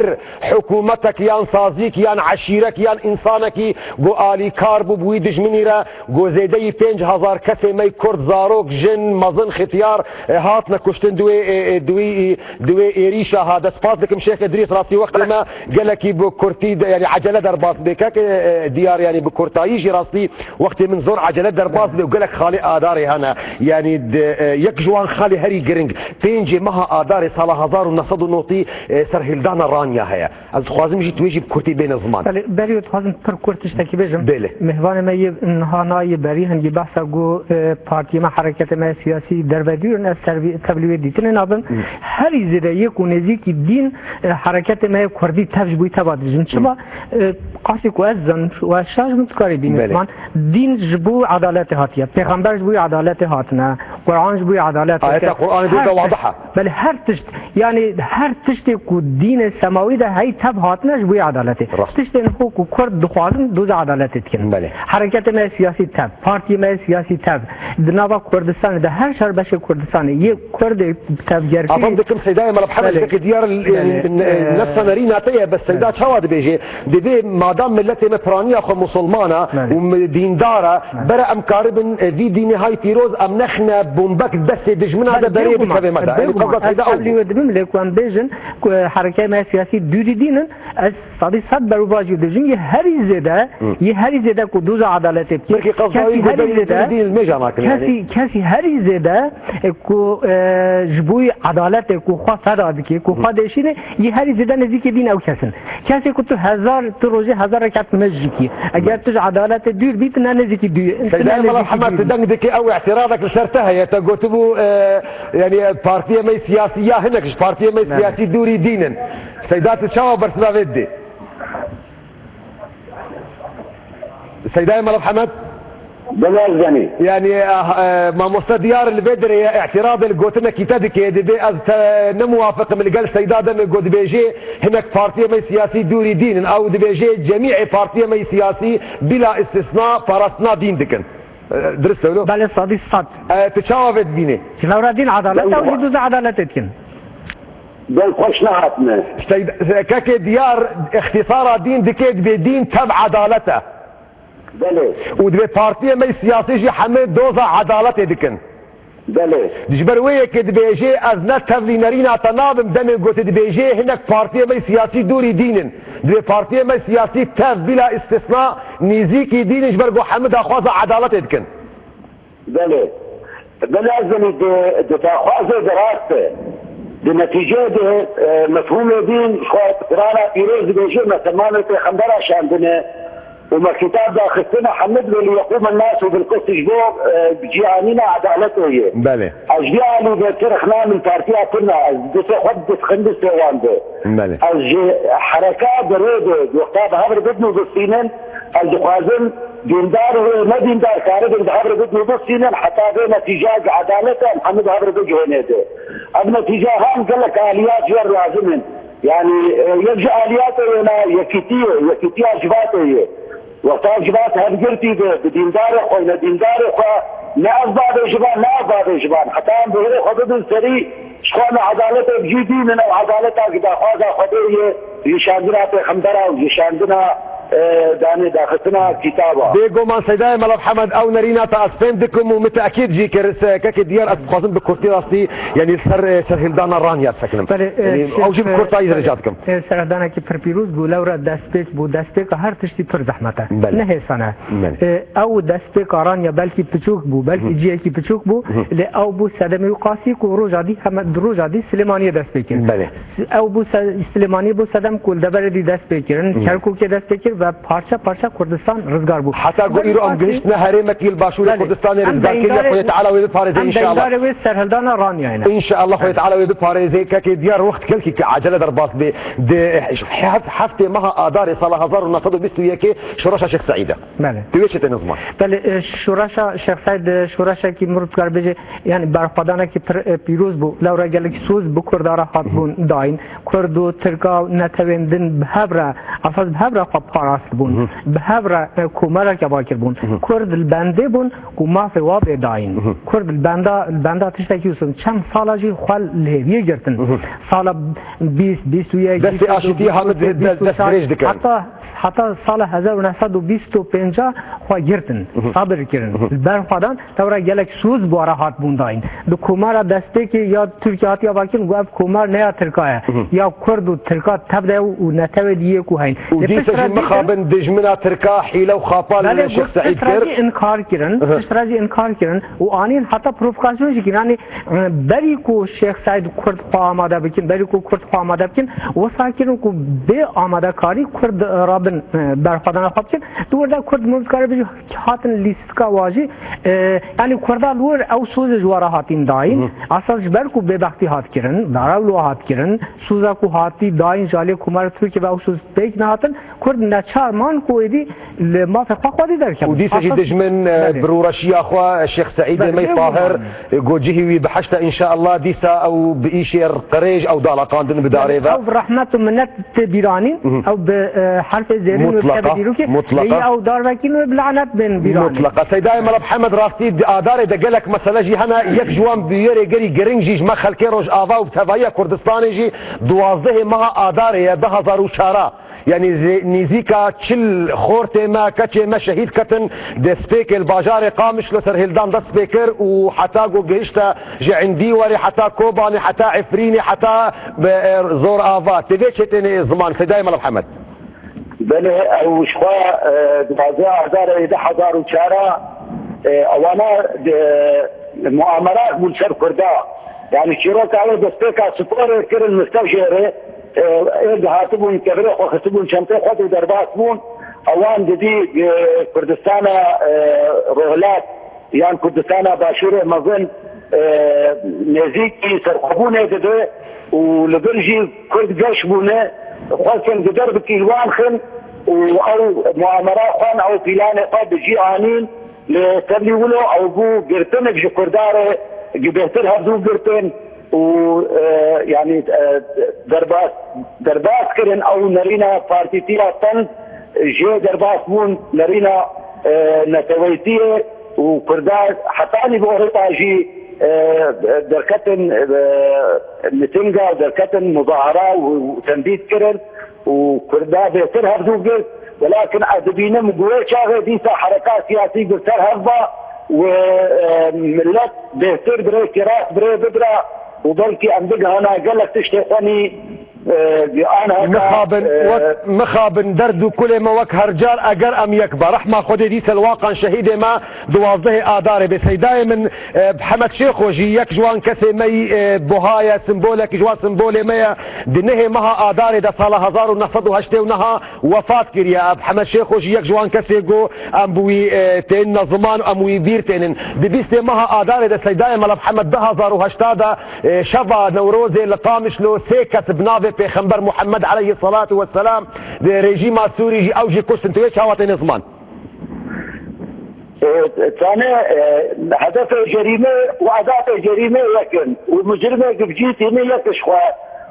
hikûmetek yan sazîk yan eşîrek yan însanekî ku alîkar bû bi wî dijminî re, ku zêdeyî pênc hezar kesê me yê Kurd, zarok, jin, mezin, xitiyar, e, hatine kuştin di wê, e, e, di wî, e, di wê êrîşa ha. Dest spas dikim Şêx Edrîs, rastî wextê me gelekî bi kurtî de, yanî ecele derbas bê. Kek, e, e, Diyar, yanî bi kurtayî jî rastî wextê min zor ecele derbas bê û gelek xalê adarê hene. Yanî di, e, yek ji wan xalê herî giring pêncê meha adarê sala hezar û neh sed û notî, e, serhildana Ranya heye. Ez dixwazim jî tu wê jî bi kurtî bêne ziman. Belê, berî dixwazim pir kurt tiştekî bêjim. Belê. Mêvanê me yê niha nayê berî hingî behsa got, e, partiyê me, hereketê me siyasî derve dûr in, ez tevlî-, tevlî wê dîtinê nabim. Hı. Herî zêde yê ku nêzîkî dîn, e, hereketê me yê kurdî tev ji bo wî teva dijîn. Hı. Çima, e, qasî ku ez zanim û ez şaş bim, tu karî bînî. Belê. Ziman, dîn ji bo edaletê hatiye. Pêxember ji bo edaletê hatine. Quran ji bo edaletê. Ayeta Quranê dê de wadiha. Belê, her tişt, yanî her tiştê ku dînê semawî de hey tev hatine ji bo edaletê. Rast. Tiştên xwe ku Kurd dixwazin doza edaletê dikin. Belê. Hereketê me siyasî tev, partiyê me siyasî tev, di nava Kurdistanê de her şar beşê Kurdistanê yê Kurdê tevgerkirî. Efendim dikim Seydayê Mela Mihemed, belê, peki diyar, belê, e, e, nefsa nerîna te ye, bes Seyda, belê, çawa dibêje? Divê madam miletê me piraniya xwe musulmana, belê, û mi-, dîndara, belê, bere em karibin, e, vî dînê hay pîroz em nexine bombek destê dijmina de, belê, berê bêguman, bikeve me de. Yanî bêguman, qeza ez Seyda ew bû. Tevlî wê dibim, lê ku em bêjin ku hereketê me siyasî dûrî dîn in, ez sedî sed berûvajî dibêjim, yê herî zêde, hı, yê herî zêde ku doza edaletê bike. Belkî qezayî kesî ku herî berî zêde, dûrî dîn mêjana kirin, yanî. Kesî, kesî herî zêde, e, ku, e, ji bo edaletê ku xwe feda dike, ku xwe, hı, dêşîne, yê herî zêde nêzîkî dîn ew kes in. Kesê ku tu hezar, tu rojê hezar rekat mej jikî. Eger, belê, tu ji edaletê dûr bî, tu ne nêzîkî dû-, tu ne nêzîkî dûr bî. Seydayê Mela Mihemed, tu deng dikê ew îtirazek li ser te heye. Te gotibû, e, yanî partiyê me siyasî ya hinek ji partiyê me, belê, siyasî dûrî dîn in. Seyda, tu çawa bersiva vê didê? Seydayê Mela Mihemed? Belê, ez zanî. Yanî, eh, eh, mamoste Diyar li vê derê ye, îtiradê li gotinekî te dike, dibê ez te ne muwafiq im li gel Seyda demê ku dibêjê hinek partiyê me siyasî dûrî dîn in. Ew dibêjê cemîê partiyê me siyasî bila îstisna parastina dîn dikin. Eh, dirist e wilo? Belê, sedî sed. Eh, tu çawa vê dibînî? Ji lewra dîn edalet, ew jî doza edaletê dikin. Deng xweş nehatine. Seyda, kekê Diyar îxtîsara dîn dike, dibê dîn tev edalet e. Belê. Û divê partiyê me siyasî jî hemê doza edaletê dikin. Belê. Ji ber wê yekê dibêjê, ez ne tevlî nerîna te nabim, demê gotê dibêjê, hinek partiyê me siyasî dûrî dîn in. Divê partiyê me siyasî tev bila îstisna nêzîkî dîn in, ji ber ku hemû daxwaza edaletê dikin. Belê. Belê, ez zanî di, di daxwazê de rast e. Di netîceyê de, e, mefhûmê dîn, xwe Qur'ana pîroz dibêje, me fermanê pêxembera şandine û me kîtab daxistine, hemû divê li yeqûme nas û bilqist ji bo, e, cî anîna edaletê ye. Belê. Ez vî alî de tirx namin partiya tirna, ez destê xwe dixin destê wan de. Belê. Ez ji hereka derê de, wexta bi hev re bidin û bistînin, ez dixwazim dîndar û nedîndar karibin bi hev re bidin û bistînin, heta vê netîceyek edaleta em hemû bi hev re bigihêne de. Ev netîce han gelek aliyat jê re lazim in. Yanî, e, yek ji aliyatê wêna yekîtî ye, yekîtiya civatê ye. Wexta civat hevgirtî be, bi dîndarê xwe, ne dîndarê xwe, ne ev bavê ji van, ne ev bavê ji van. Heta em bi hûrê xwe bibin serî, ji xwe me edaletê bi cî dînin, ew edaleta ku daxwaza Xwedê ye, jîşandina pêxembera û jîşandina, e, danê daxistina kitaba. Bêguman Seydayê Melav Hemed, ew nerîna te ez fêm dikim û min tekîd jî kir, se-, kekê diyar ez dixwazim bi kurtî rastî, yanî li ser, e, serhildana Ranya sekinim. Belê, e, Yanî, ew jî bi kurtayî belê, rica dikim. E, serhildanekî pir pîroz bû, lewra destpêk bû, destpêka her tiştî pir zehmet e. Belê. Ne hêsan e. Belê. E, ew destpêka Ranya belkî piçûk bû, belkî Hı. cihekî piçûk bû, Hı. lê ew bû sedemê û qasî ku roja dî heme, di roja dî Silêmaniyê dest pê kir. Belê. Ew bû se-, Silêmaniyê bû sedem ku li deverê dî dest pê kirin, Hı. Kerkûkê dest pê kir ve parçe parçe Kurdistan rizgar bû. Heta ku Belê, îro em qasî gihiştine herêmekî li başûrê Belê. Kurdistane Em rizgar kir, ya deyndarê, Xwedê Teala wê biparêze em inşallah. Deyndarê wê serhildana Ranyayê ne. İnşallah Xwedê Teala wê biparêze, kekê diyar wext gelkî ki acele derbas bê. Di heft-, heftê meha Adarê sala hezar û neh sed û bîst û yekê şoreşa Şêx Seîd e. Belê. Tu wê çi têne ziman? Belê, e, şoreşa Şêx Seîd, e, şoreşekî mirov dikar bêje, yanî berxwedanekî pir, e, pîroz bû. Lewra gelek soz bi Kurda re hatibûn dayîn. Kurd û Tirka û netewên din bi hev re, esas bi hev re xwe parast bûn. Hı. Bi hev re, e, komereke vakir bûn. Hı. Kurd li bendê bûn ku mafê wa bê dayîn. Hı. Kurd li benda, li benda tiştekî wisa çend sala jî xwe li hêviyê girtin. Hı. Sala bîst, bîst û yek, Destê bîst û du, aşîtiyê bîst û hemû sê, di-, bîst û çar, dest dirêj dikirin. Heta, heta sala hezar û neh sed û bîst û pênc xwe girtin, Hı hı. sabir kirin. Hı hı. Li ber xwe dan, lewra gelek soz bi wan re hatibûn dayîn. Di komara destpêkê ya Tirkiye hatiye avakirin, got ev komar ne ya Tirka ye, Hı hı. ya Kurd û Tirka tev de ye û netewê dî yê ku heyn. Û Lê dîsa piştre jî dîtin, mixabin dijmina Tirka hîle û xapal Belê, Şêx got Seîd piştre kir. jî inkar kirin, Hı hı. piştre jî inkar kirin û anîn heta provokasyon jî kirin. Yanî, e, berî ku Şêx Seîd Kurd xwe amade bikin, berî ku Kurd xwe amade bikin, wisa kirin ku bê amadekarî Kurd, e, rabin, e, berxwedana xwe bikin. Di wir de Kurd mirov dikare bêje hatin lîstika wa jî, e, yanî Kurda li wir ew soz ji wa re hatîn dayîn. Hı. Esas ji ber ku bêbextî hat kirin, darew li wa hat kirin, soza ku hatî dayîn ji aliyê Komara Tirkiyê ve ew soz pêk nehatin, Kurd neçar man ku êdî li mafê xwe xwedî derkevin. Û dîsa jî Esas dijmin, e, Belê. bi rûreşiya xwe, Şêx Seîdê Belê, Mey bêguman. Tahir, e, ku cihî wî bihişte, înşeallah dîsa ew bi îşê qirêj ew dalaxandin bi darê ve. Ew bi rehmet û minnet tê bîranîn, Mhm. ew bi, e, herfê zêrîn û Mutlaqa, tevdîrûkê, mutlaqa. lê ew darvekîn wê bi lanet bên bîranîn. Mutlaqa. Seydayê Melav Hemed rastî di Adarê de gelek mesele jî hene, yek ji wan bûyerê gelî giring jî ji me xelkê Rojava û bi tevahiya Kurdistanê jî duwazdehê meha Adarê ye du hazar û çar. Yanî zê-, nêzîka çil xortê me, keçê me şehîd ketin, destpêkê li bajarê Qamişlo serhildan dest pê kir û heta ku gihişte ji Endîwerê heta Kobanê, heta Efrînê, heta, e, Zorava. Tu vê çê tênê ziman, Seydayê Melav Hemed? Belê, ew ji xwe, e, duwazdeh Adarê du hezar û çar, e, ewana, e, muamera bûn ser Kurda. Yanî çîroka wê destpêka sporê kirin li Stejêrê, e, ê dihatibûn, kevirê xwe xistibûn çentê xwe û derbas bûn. Ewan didî, e, Kurdistana, e, Rohilat yan Kurdistana Başûrê mezin, e, nêzîkî serxwebûnê dibe û li vir jî Kurd geş bûne, xwestin gider bi kîlwan xin û ew muamera xwe, ew pîlanê xwe bi cî anîn. Li tevlî wilo ew bû girtinek ji Kurda re, gi bêhtir hevdû girtin û, e, yanî, e, derbas, derbas kirin ew nerîna partîtiya tend jê derbas bûn, nerîna, e, neteweytiyê û Kurda hetanî bi Ewropa jî, e, derketin, e, mitinga, derketin muzahara û, û tendît kirin. û Kurda bêtir hevdû girt. Welakin ez dibînim ku wê çaxê dîsa hereka siyasî bi ser hev ba, û, e, millet bêhtir bi rêkê rast bi rê bibira û belkî em bigihana gelek tiştê xwenî, e, ana heta, Mixabin, e, wek mixabin derd û kulê me wek her car eger em yek be. Rehma Xwedê dîse li waqan şehîdê me duwazdehê Adarê bê. Seydayê min, e, Hemed Şêxo jî yek ji wan kesê me yî, e, buha ye, simbolek ji wan simbolê me ye. Di nehê meha Adarê de sala hezar û neh sed û heştê û neha wefat kiriye. Ev Hemed Şêxo jî yek ji wan kesê ku em bi wî, e, tên ne ziman û em wî bîr tênin. Di bîstê meha Adarê de Seydayê Mela Mihemed du hezar û heşta de, e, şeva Newrozê li Qamişlo sê kes bi navê Pêxember Muhammed aleyhisselatu vesselam di rejîma Sûrî jî ew jî kuştin. Tu wê çawa têne ziman? E, Tane, e, hedefê cerîmê û edatê cerîmê yek in û micrimê givcî tînî yek ji xwe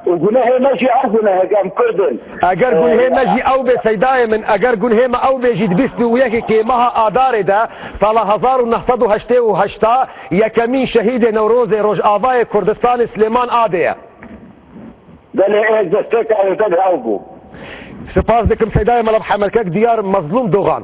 û gunehê me jî ew gunehek em Kurd in. Eger gunhê me jî ew bê Seydayê min, eger gunhê me ew bê jî di bîst û yekê meha Adarê de sala hezar û neh sed û heştê û heşta yekemîn şehîdê Newrozê Rojavayê Kurdistanê Silêman Adê ye. Belê, ez destpêka wê belê ew bû. Spas dikim Seydayê Mela Mihemed kek diyar Mezlûm Dogan.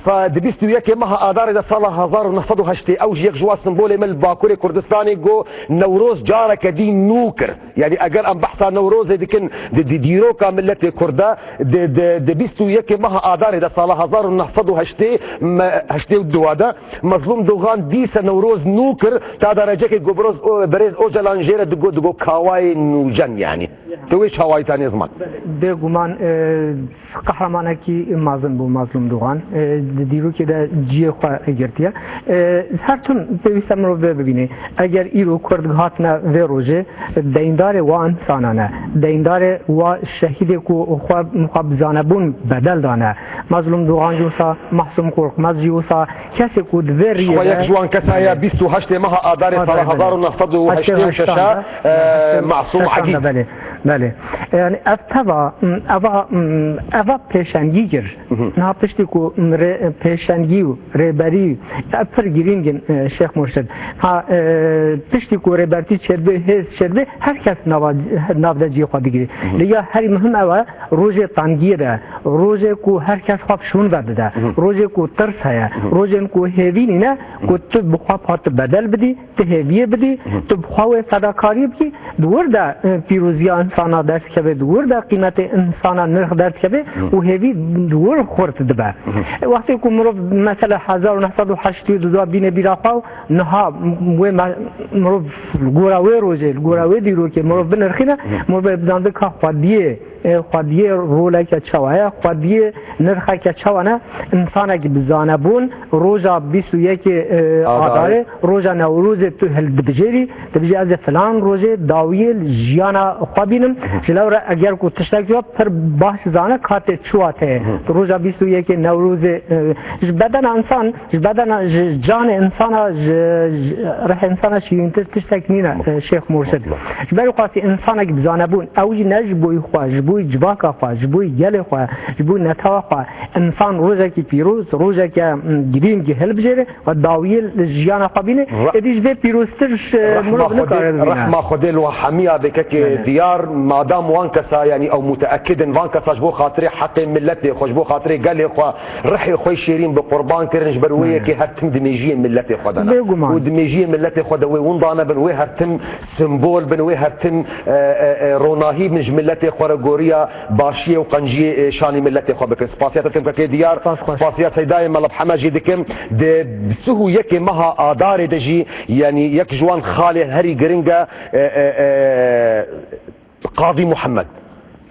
Sa-, di bîst û yekê meha Adarê de sala hezar û neh sed û heştê ew jî yek ji wan simbolê me li Bakurê Kurdistanê got Newroz careke dî nû kir. Yanî eger em behsa Newrozê dikin di, di dîroka miletê Kurd de, di, di, di bîst û yekê meha Adarê de sala hezar û neh sed û heştê me, heştê û du de, Mezlûm Dogan dîse Newroz nû kir, ta derecekê ku biroz, o, birêz Ocalan jê re digot, digot kawayê nûjen yanî. Tu wê çawayî ta nêzman. Bêguman, e, qehremanekî mezin bû Mezlûm Dogan. E, di dîrokê de ciyê xwe girtiye. E, her tim pêwîst e mirov vê bibîne. Eger îro Kurd hatine vê rojê, deyndarê wa însanan e. Deyndarê wa şehîdê ku xwe, xwe bi zanebûn bedel dane. Mezlûm Dogan jî wisa, Mahsûm Korkmaz jî wisa, kesê ku di vê riyê Xwe yek de ji wan kesa ye, bîst û heştê meha Adarê sala hezar û neh sed û heştê û şeş e, e, Masûm Egîd. Belê, belê. Yani ev teva, m, eva, m, eva pêşengî kir. Mhm. Niha piştî ku, m, rê-, pêşengî û rêberî, ev pir girîng in, e, Şêx Murşid. Ha, e, piştî ku rêbertî çêdibe, hêz çêdibe, her kes nava, nav de cihê xwe digire. Mhm. Lê ya herî muhim ew e, rojê tengiyê de, rojê ku her kes xwe bi şûn ve dide, Mhm. rojê ku tirs heye, Mhm. rojên ku hêvî nîne, ku Mhm. tu bi xwe pat bedel bidî, tu hêviyê bidî, Mhm. tu bi xwe wê fedakariyê bikî, di wir de, e, pîroziya insana derdikeve, di wir de qîmetê insana nirx derdikeve Mhm. û hêvî di wir xurt dibe. Mhm. E, wextê ku mirov mesela hezar û neh sed û heştê û du de bîne bîra xwe û niha wê me-, mirov li gora wê rojê, li gora wê dîrokê mirov binirxîne, Mhm. mirov ê bizanbe ka xwediyê, e, xwediyê roleke çawa ye, xwediyê nirxeke çawa ne, insanekî bi zanebûn roja bîst û yekê, e, Adarê. Adarê, roja Newrozê tu hildibijêrî, dibijê ez ê filan rojê dawiyê li jiyana xwe bînim. Ji lewre eger ku tiştek dibe pir baş zane ka tê çi wateyê. Roja bîst û yekê Newrozê, e, ji bedena însan, ji bedena, ji canê însana, ji, ji rihê însana şîrîntir tiştek nîne, e, Şêx Murşid. Ji ber wî qasî însanekî bi zanebûn, ew jî ne ji bo xwe, ji bo civaka xwe, ji bo gelê xwe, ji bo netewa xwe, însan rojekî pîroz, rojeke, m, girîng hilbijêre, Xwe dawiyê li jiyana xwe bîne, Re-, êdî ji vê pîroztir ji rehma mirov Xwedê, nikare bibîne. Rehma Xwedê li we hemiya bê kekê Belê. Diyar, madam wan kesa, yanî ew muteekid in, van kesa ji bo xatirê heqê miletê xwe, ji bo xatirê gelê xwe, rihê xwe şêrîn bi qurban kirin, ji ber wê Belê. Yekê her tim di mêjiyê miletê xwe de ne. Bêguman. Û di mêjiyê miletê xwe de wê winda nebin, wê her tim simbol bin, wê her tim, e, e, e, ronahî bin ji miletê xwe re goriya başiyê û qenciyê, e, şanî miletê xwe bikin. Spasiya te tim kekê Diyar, Spas xweş. Spasiya Seydayê Mela Mihemed jî dikim. Di sih û yekê meha Adarê de jî, yanî yek ji wan xalê herî giring e, e, e, e, Qadî Muhammed.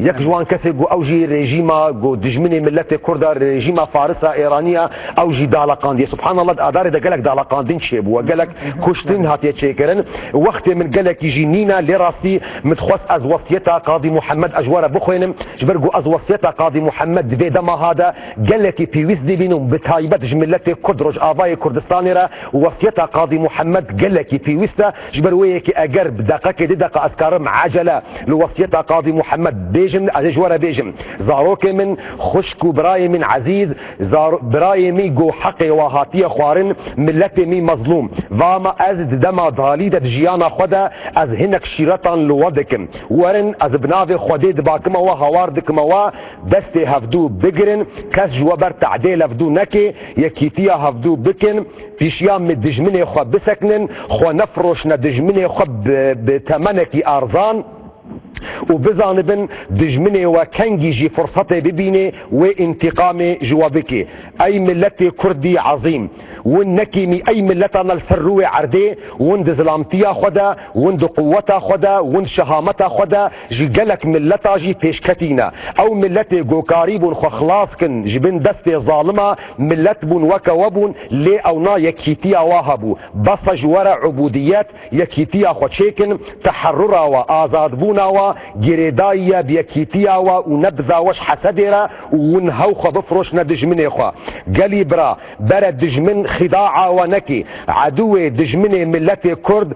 Yek ji wan kesê ku ew jî rejîma, ku dijminê miletê Kurd e, rejîma Farisa Êraniya, ew jî daleqandiye. Subhanallah, di Adarê de gelek daleqandin çêbû, gelek kuştin hatiye çêkirin. Wextê min gelekî jî nîne, lê rastî min dixwest ez wesiyeta Qadî Muhammed ez ji we re bixwînim. Ji ber ku ez wesiyeta Qadî Muhammed di vê dema ha de gelekî pêwîst dibînim, bi taybet ji miletê Kurd Rojavayê Kurdistanê re wesiyeta Qadî Muhammed gelekî pêwîst e. Ji ber wê yekê eger bi deqekê, di deqa ez karim ecele li wesiyeta Qadî Muhammed bêjim, Jim, ez ê ji we re bêjim, zarokê min, xwişk û birayê min ezîz, zar-, birayê min ku heqê wa hatiye xwarin, miletê min mezlûm. Va me ez di dema dalî de di jiyana xwe de ez hinek şîretan li we dikim. Werin, ez bi navê Xwedê dibakime we, hawar dikime we, destê hevdû bigirin, kes ji we ber tehdê levdû neke, yekîtiya hevdû bikin, pîşiya min dijminê xwe bisekinin, xwe nefiroşine dijminê xwe bi, bi temenekî erzan. Û bizanibin, dijminê we kengî jî firsetê bibîne, wê întîqamê ji we bike. Ey miletê Kurdî ezîm, win nekîmî ey miletana li ser rûyê erdê, win di zilamtiya xwe de, win di quweta xwe de, win di şehameta xwe de ji gelek mileta jî pêşketî ne. Ew miletê ku karîbûn xwe xilas kin ji bin destê zalima, milet bûn weke we bûn, lê ewna yekîtiya we hebû. Bes e ji we re ubûdiyet, yekîtiya xwe çêkin, teherrura we, azadbûna we, girêdayî ye bi yekîtiya we û ne biza we ji hesedê re û win hew xwe bifiroşine dijminê xwe. Gelî bira, bere dijmin xîdaa we neke. Edûwê dijminê miletê Kurd,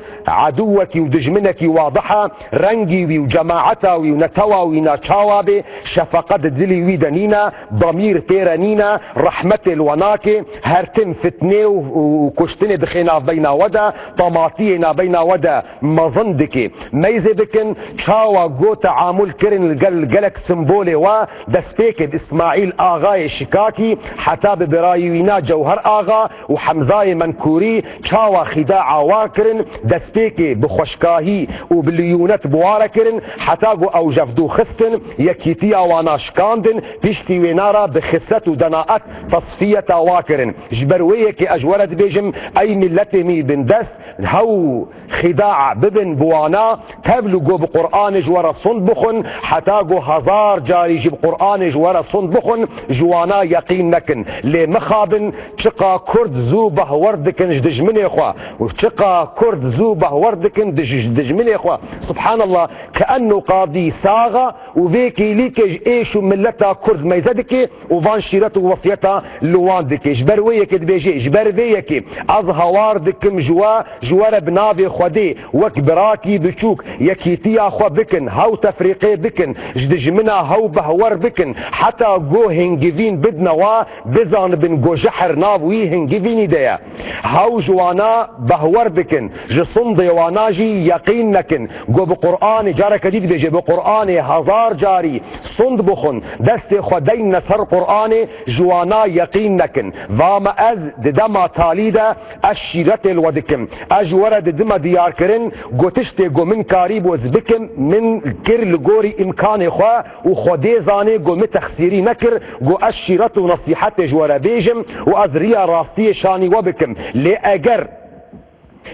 edûwekî û dijminekî wadih e, rengî wî û cemaeta wî û netewa wî na çawa bê, şefeqet di dilî wî de nîne, damîr pê re nîne, rehmetê li we nake, her tim fitnê û, û kuştinê dixê navbeyna we de, tamatiyê navbeyna we de mezin dike. Meyzê bikin, çawa ku teamul kirin li gel gelek simbolê we, destpêkê bi Îsmaîl Axayê Şikakî heta bi birayî wîna Cewher Axa û Hemzayê Menkûrî, çawa xîdaa wa kirin, destpêkê bi xweşkahî û bi liyûnet bi wa re kirin, heta ku ew jevdû xistin, yekîtiya wana şikandin, piştî wêna re bi xislet û denaet tesfiyeta wa kirin. Ji ber wê yekê ez ji we re dibêjim, ey miletê min bindest, hew xîdaa bibin bi wana, tev li ku bi Qur'anê ji we re sund bixwin, heta ku hezar carî jî bi Qur'anê ji we re sund bixwin, ji wana yeqîn nekin. Lê mixabin, çiqa Kurd zû behwer dikin ji dijminê xwe û çiqa Kurd zû behwer dikin dij-, ji dijminê xwe. Subhanallah, keenno qadî sax e û vê kêlîkê ji êş û mileta Kurd meyze dike û van şîret û wesiyeta li wan dike. Ji ber wê yekê dibêje, ji ber vê yekê ez hawar dikim ji we, ji we re bi navê Xwedê, wek birakî biçûk, yekîtiya xwe bikin, hew tefrîqê bikin, ji dijmina hew behwer bikin, heta ku hingivîn bidine wa, bizanibin ku jehr nav wî hingivînî de ye. Hew ji wana behwer bikin, ji sundê wana jî yeqîn nekin. Ku bi Qur'anê, careke dî dibêje, bi Qur'anê hezar carî sund bixwin, destê xwe deyne ser Qur'anê, ji wana yeqîn nekin. Va me ez di dema talî de ez şîretê li we dikim. Ez ji we re didime diyarkirin, ku tiştê ku min karîbû ez bikim, min kir li gorî îmkanê xwe û Xwedê zanê ku min texsîrî nekir, ku ez şîret û nesîhetê ji we re bêjim û ez riya rastiyê şanî we bikim. Lê eger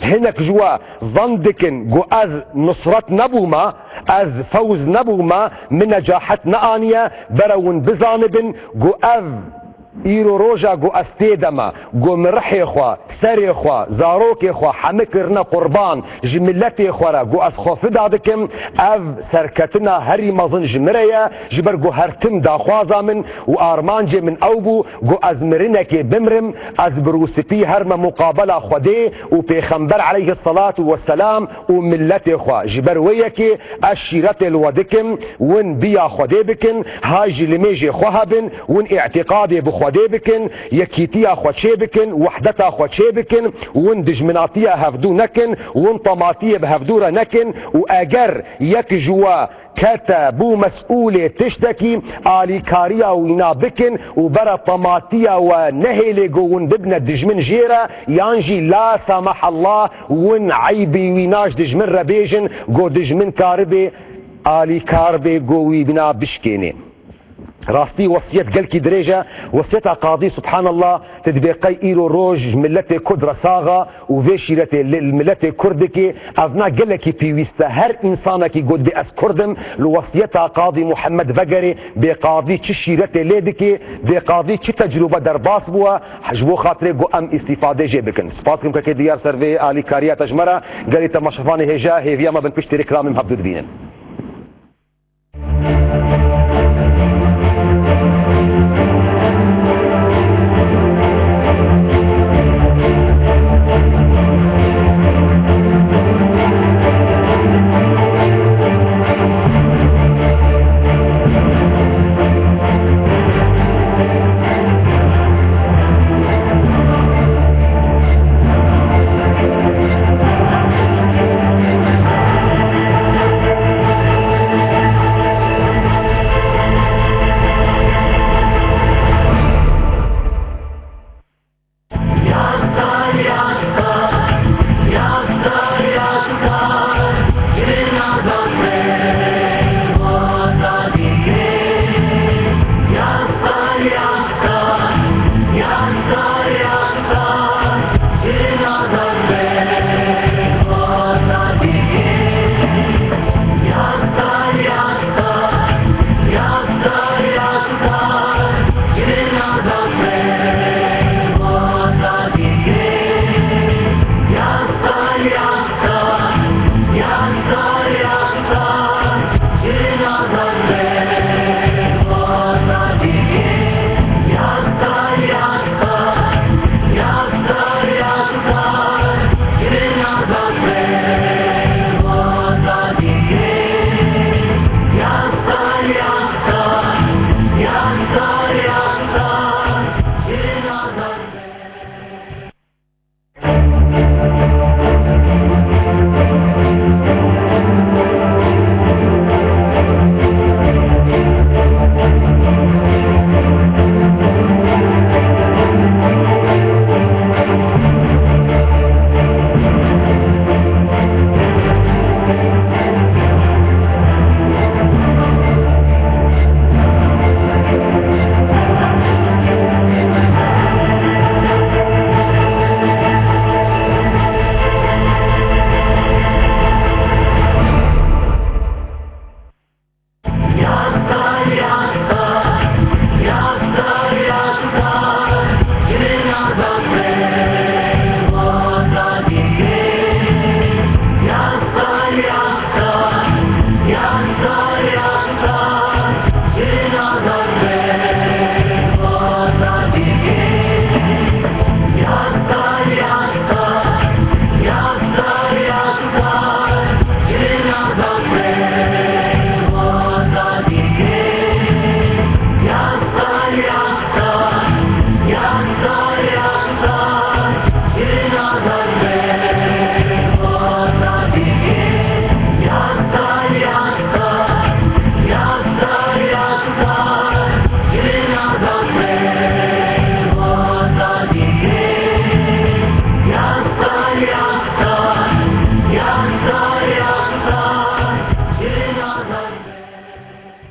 hinek ji we zan dikin ku ez nusret nebûme, ez fewz nebûme, min necahet neaniye, bere hûn bizanibin ku ev îro roja ku ez tê de me, ku min rihê xwe, serê xwe, zarokê xwe hemî kirine qurban ji miletê xwe re, ku ez xwe fida dikim, ev serketina herî mezin ji min re ye, ji ber ku her tim daxwaza min û armancê min ew bû, ku ez mirinekê bimrim, ez bi rûspî herme muqabela Xwedê û Pêxember aleyhisselatu vesselam û miletê xwe. Ji ber wê yekê ez şîretê li we dikim, win biya Xwedê bikin, hay ji limêjê xwe hebin, win îtîqadê bi Xwedê bikin, yekîtiya xwe çê bikin, wehdeta xwe çê bikin, win dijminatiya hevdû nekin, win tematiyê bi hevdû re nekin û eger yek ji we kete bû mesûlê tiştekî, alîkariya wîna bikin û bere tematiya we nehêlê ku win bibne dijmin jê re, yan jî la samahallah win eybî wîna ji dijmin re bêjin, ku dijmin karibê alîkar bê, ku wî bina bişkênê. Rastî wesiyet gelkî dirêj e. Wesiyeta qadî, subhanallah, tu dibê qey îro roj ji miletê Kurd re sax e û vê şîretê li, li miletê Kurd dikê. Ev na gelekî pêwîst e. Her însanekî got dê ez Kurd im, li wesiyeta qadî Muhammed vegerê, bê qadî çi şîretê lê dikê, bê qadî çi tecrûbe derbas bûye, ji bo xatirê ku em îstîfadê jê bikin. Spas dikim kekê Diyar ser vê alîkariya te ji me re. Gelî temaşevanê hêja, hêviya me bin piştî rêklamê em hevdû dibînin.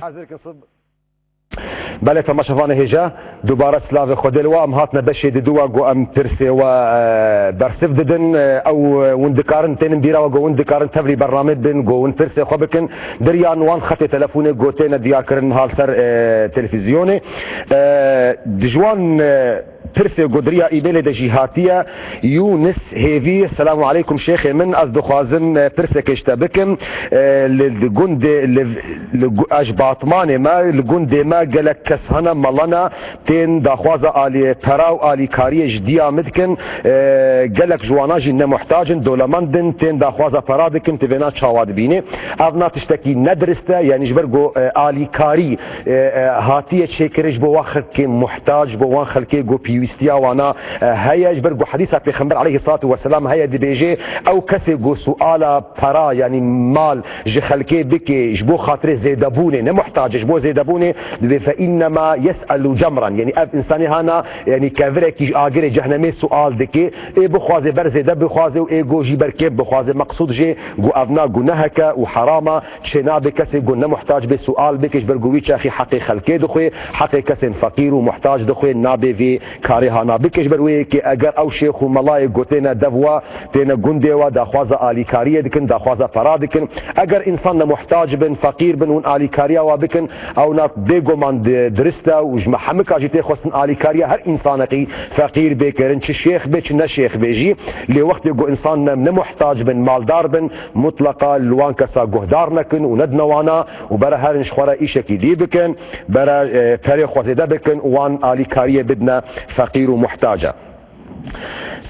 Hazir kısım. Belê temaşevanê hêja, dubare silavê Xwedê li we. Em hatine beşê didu we, ku em pirsê we, e, bersiv didin. E, ew, e, hûn dikarin, tênin bîra we, ku hûn dikarin tevlî bernamê bin, ku hûn pirsê xwe bikin. Diriyan wan xetê telefonê ku têne diyarkirin ha li ser, e, televîzyonê. E, di ji wan, e, pirsê ku di riya emailê de jî hatiye, Yûnis Hêvî, Selamu aleykum şêxê min, ez dixwazim, e, pirsekê ji te bikim. E, li, li gundê, li, li gu-, ez ji Batmanê me, li gundê me gelek kes hene, mala ne, tên daxwaza alî pera û alîkariyê ji diya min dikin. E, gelek ji wana jî ne muhtac in, dewlemend in, tên daxwaza pera dikin, tu vêna çawa dibînî? Ev na tiştekî ne dirist e, yanî ji ber ku, e, alîkarî, e, e, hatiye çêkirin ji bo wan xelkê muhtac, ji bo wan xelkê ku pêwîstiya wana, e, heye, ji ber ku hedîsa Pêxember aleyhissalatu vesselam heye, dibêje, ew kesê ku suala pera, yanî mal, ji xelkê bike, ji bo xatirê zêdebûnê, ne muhtac e, ji bo zêdebûnê, dibê fe innema yes'elu cemran. Yanî ev însanê hana, yanî kevirekî ji agirê cehnemê sual dike, ê bixwaze ber zêde bixwaze û ê go jî ber kêm bixwaze. Meqsûd jê go ev na guneheke û herama, çê nabe kesê go ne muhtac bê sual bike, ji ber go wî çaxî heqê xelkê dixwe, heqê kesên feqîr û muhtac dixwe, nabe vê karê hana bike. Ji ber wê yekê eger ew şêx û melayê go têne dev wa, têne gundê wa, daxwaza alîkariyê dikin, daxwaza pera dikin. Eger însan ne muhtac bin, feqîr bin, hûn alîkariya wa bikin, ew na bêguman di-, dirist e û ji me hemika jî tê xwestin alîkariya her însanekî feqîr bê kirin, çi şêx bê, çi ne şêx bê jî. Lê wextê ku însan ne, ne muhtac bin, maldar bin, mutleqa li wan kesa guhdar nekin û nedine wana û bere herin ji xwe re îşekî dî bikin, bere, e, perê xwe zêde bikin û wan alîkariyê bidine feqîr û muhtac e.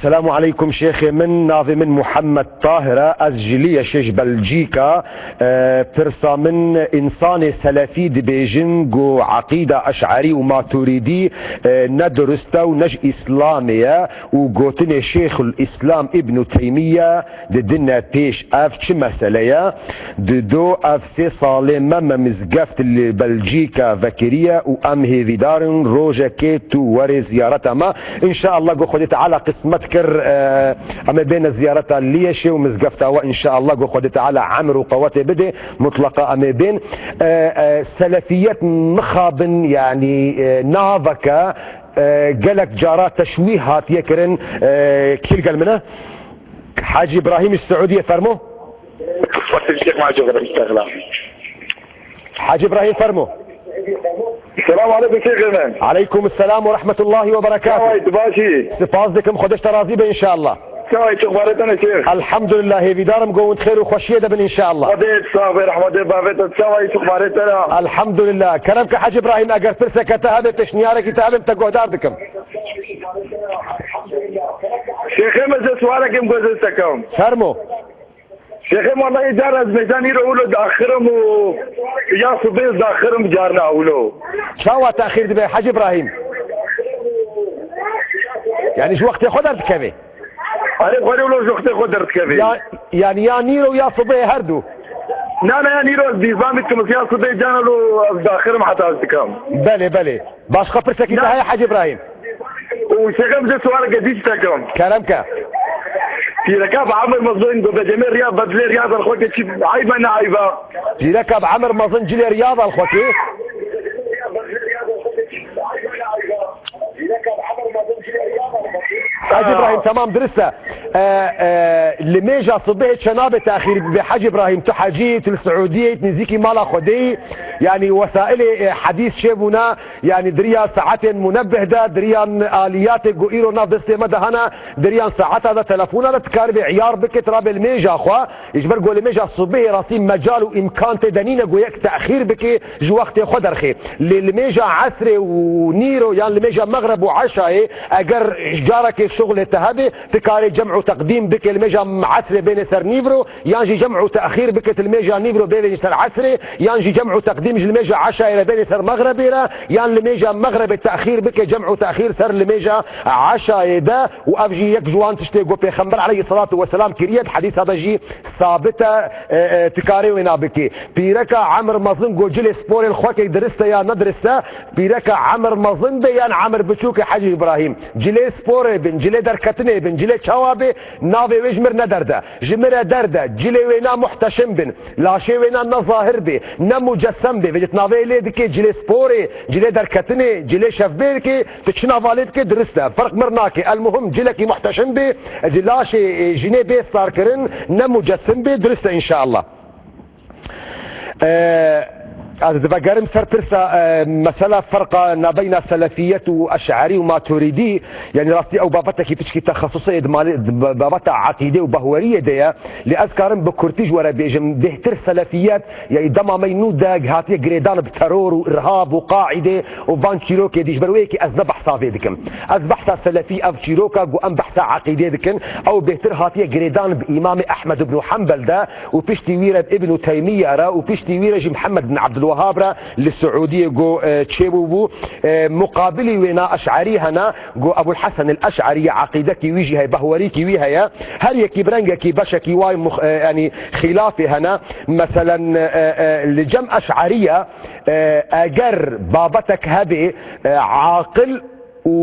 Selamu aleykum şêxê min, navê min Muhammed Tahir e, ez ji Liyêşê, ji Belcîka. E, pirsa min, însanê selefî dibêjin ku eqîda eş'erî û maturîdî, e, ne durist e û ne ji Îslamê ye û gotinê Şêxul Îslam Îbnû Teymiye didine pêş. Ev çi mesele ye? Dido, ev sê salê me, me mizgeft li Belcîka vekiriye û em hêvîdar in rojekê tu werê ziyareta me. Înşeallah, ku Xwedê Teala qismet kir, e, em ê bêne ziyareta Liyêşê û mizgefta we, înşeallah, ku Xwedê Teala emr û qewetê bide, mutleqa em ê bên. E, e, selefiyet mixabin, yanî, e, naveke, e, gelek cara teşwîh hatiye kirin, e, kî li gel min e? Hacî Îbrahîm ji Siûdiyê, fermo. Wextê Şêx Maco Xeber, Îstexla. Hacî Îbrahîm, fermo. Selam aleykum Şêxê min. Aleykum selam ve rahmetullahi ve berekatuh. Çawa yî, tu baş î? Spas dikim, Xwedê ji te razî be înşeallah. Çawa yî, tu xebarê te ne Şêx? Elhamdülillah, hêvîdar im ku hûn di xêr û xweşiyê de bin înşeallah. Xwedê sax be, rehmetê bavê te, çawa yî, tu xebarê te ne? Elhamdülillah. Kerem ke Hacî Îbrahîm, eger pirseke te hebe, pêşniyarekî te hebe, te guhdar dikim. Şêxê min, ez sualekê min guh ez te kem. Fermo. Şêxê, wellahî, cara ez mêjan îro wilo daxirim û ya sibê ez daxirim carna wilo. Çawa texîr dibe, Hacî Îbrahîm? Yanî ji wextê xwe derdikeve? Erê, xwedê wilo ji wextê xwe derdikeve. Ya, yanî ya nîro ya sibê her du? Na, na, ya nîro ez bîzan dikim, ya sibê carna wilo ez daxirim heta ez dikim. Belê, belê. Başqa pirsekî te heye, Hacî Îbrahîm? Û Şêxê, min sualeke dî ji te kem. Kerem ke. Pîreka bi emir mezin ku be cemê riya bedilê riya derxwekê çi eyb e, ne eyb e? Pîreka bi emir mezin cilê riya derxwekê. Hacî Îbrahîm, tamam, dirist e. E, e, li mêja sibehê çenabe texîr bibe, Hacî Îbrahîm? Tu hecî, tu li Siûdiyê, tu nêzîkî mala Xwedê yî. Yanî wesailê, e, hedîs çêbûne, yanî di riya saetên munebbih de, di riya aliyatê ku îro nav destê me de hene, di riya saeta de, telefona de, tu karibê îyar bikî, tu rabê li mêja xwe, ji ber ku li mêja sibehê rastî mecal û îmkan tê de nîne ku yek texîr bikî, ji wextê xwe derxê. Lê li mêja esrê û nîro yan li mêja mexreb û eşayê, eger carekê şuxlê te hebe, tu karê cem û teqdîm bikê, li mêja esrê bênê ser nîvro, yan jî cem û texîr bikê, tu li mêja nîvro bênê ser esrê, yan jî cem û teqdîm ji li mêja eşayê re bênê ser mexrebê re, yan li mêja mexrebê texîr bikê, cem û texîr ser li mêja eşayê de. Û ev jî yek ji wan tiştê ku Pêxember aleyhisselatu vesselam kiriye, di hedîsa de jî sabit e, e, e, tu karê wêna bikî. Pîreka emir mezin ku cilê sporên xwekê dirist e ya ne dirist e? Pîreka emir mezin be yan emir biçûk e, Hecî Îbrahîm? Cilê sporê bin, cilê derketinê bin, cilê çawa bê, navê wê ji mir ne derde. Ji mir e derde. Cilê wêna muhteşim bin. Laşê wêna ne zahir bê, ne mucessem bê. Vêcî tu navê lê dikê cilê sporê, cilê derketinê, cilê şevbêrkê, tu çi nava lê dikê, dirist e. Ferq mir nake. Elmuhim cilekî muhteşim bê, laşê, e, jinê bê starkirin, ne mucessim bê, dirist e înşeallah. E, ez divegerim ser pirsa, e, mesela ferqa nabeyna selefiyet û eş'erî û maturîdî, yanî rastî ew babetekî piçkî texesusê di malê, di ba-, babeta eqîdê û bahweriyê de ye. Lê ez karim bi kurtî ji we re bêjim, bêhtir selefiyet, yanî dema me nû de hatiye girêdan bi teror û irhab û qaîdê û van çîrokê dî, ji ber wê yekê ez ne behsa vê dikim. Ez behsa selefî, ev çîroka ku em behsa eqîdê dikin, ew bêhtir hatiye girêdan bi Îmamê Ehmed ibn Hanbel de û piştî wî re bi Ibn Teymiye re û piştî wî re jî Mihemed bin Abdulwehab re li Siûdiyê ku, e, çêbûbû. E, muqabilî wêna eş'erî hene, ku Ebul Hesen el Eş'erî ye, eqîdekî wî jî heye, behwerîkî wî heye. Her yekî bi rengekî, beşekî way mux-, e, yanî xîlafê hene. Meselen, e, e, li cem eş'erî ye, e, eger babetek hebê, e, aqil û,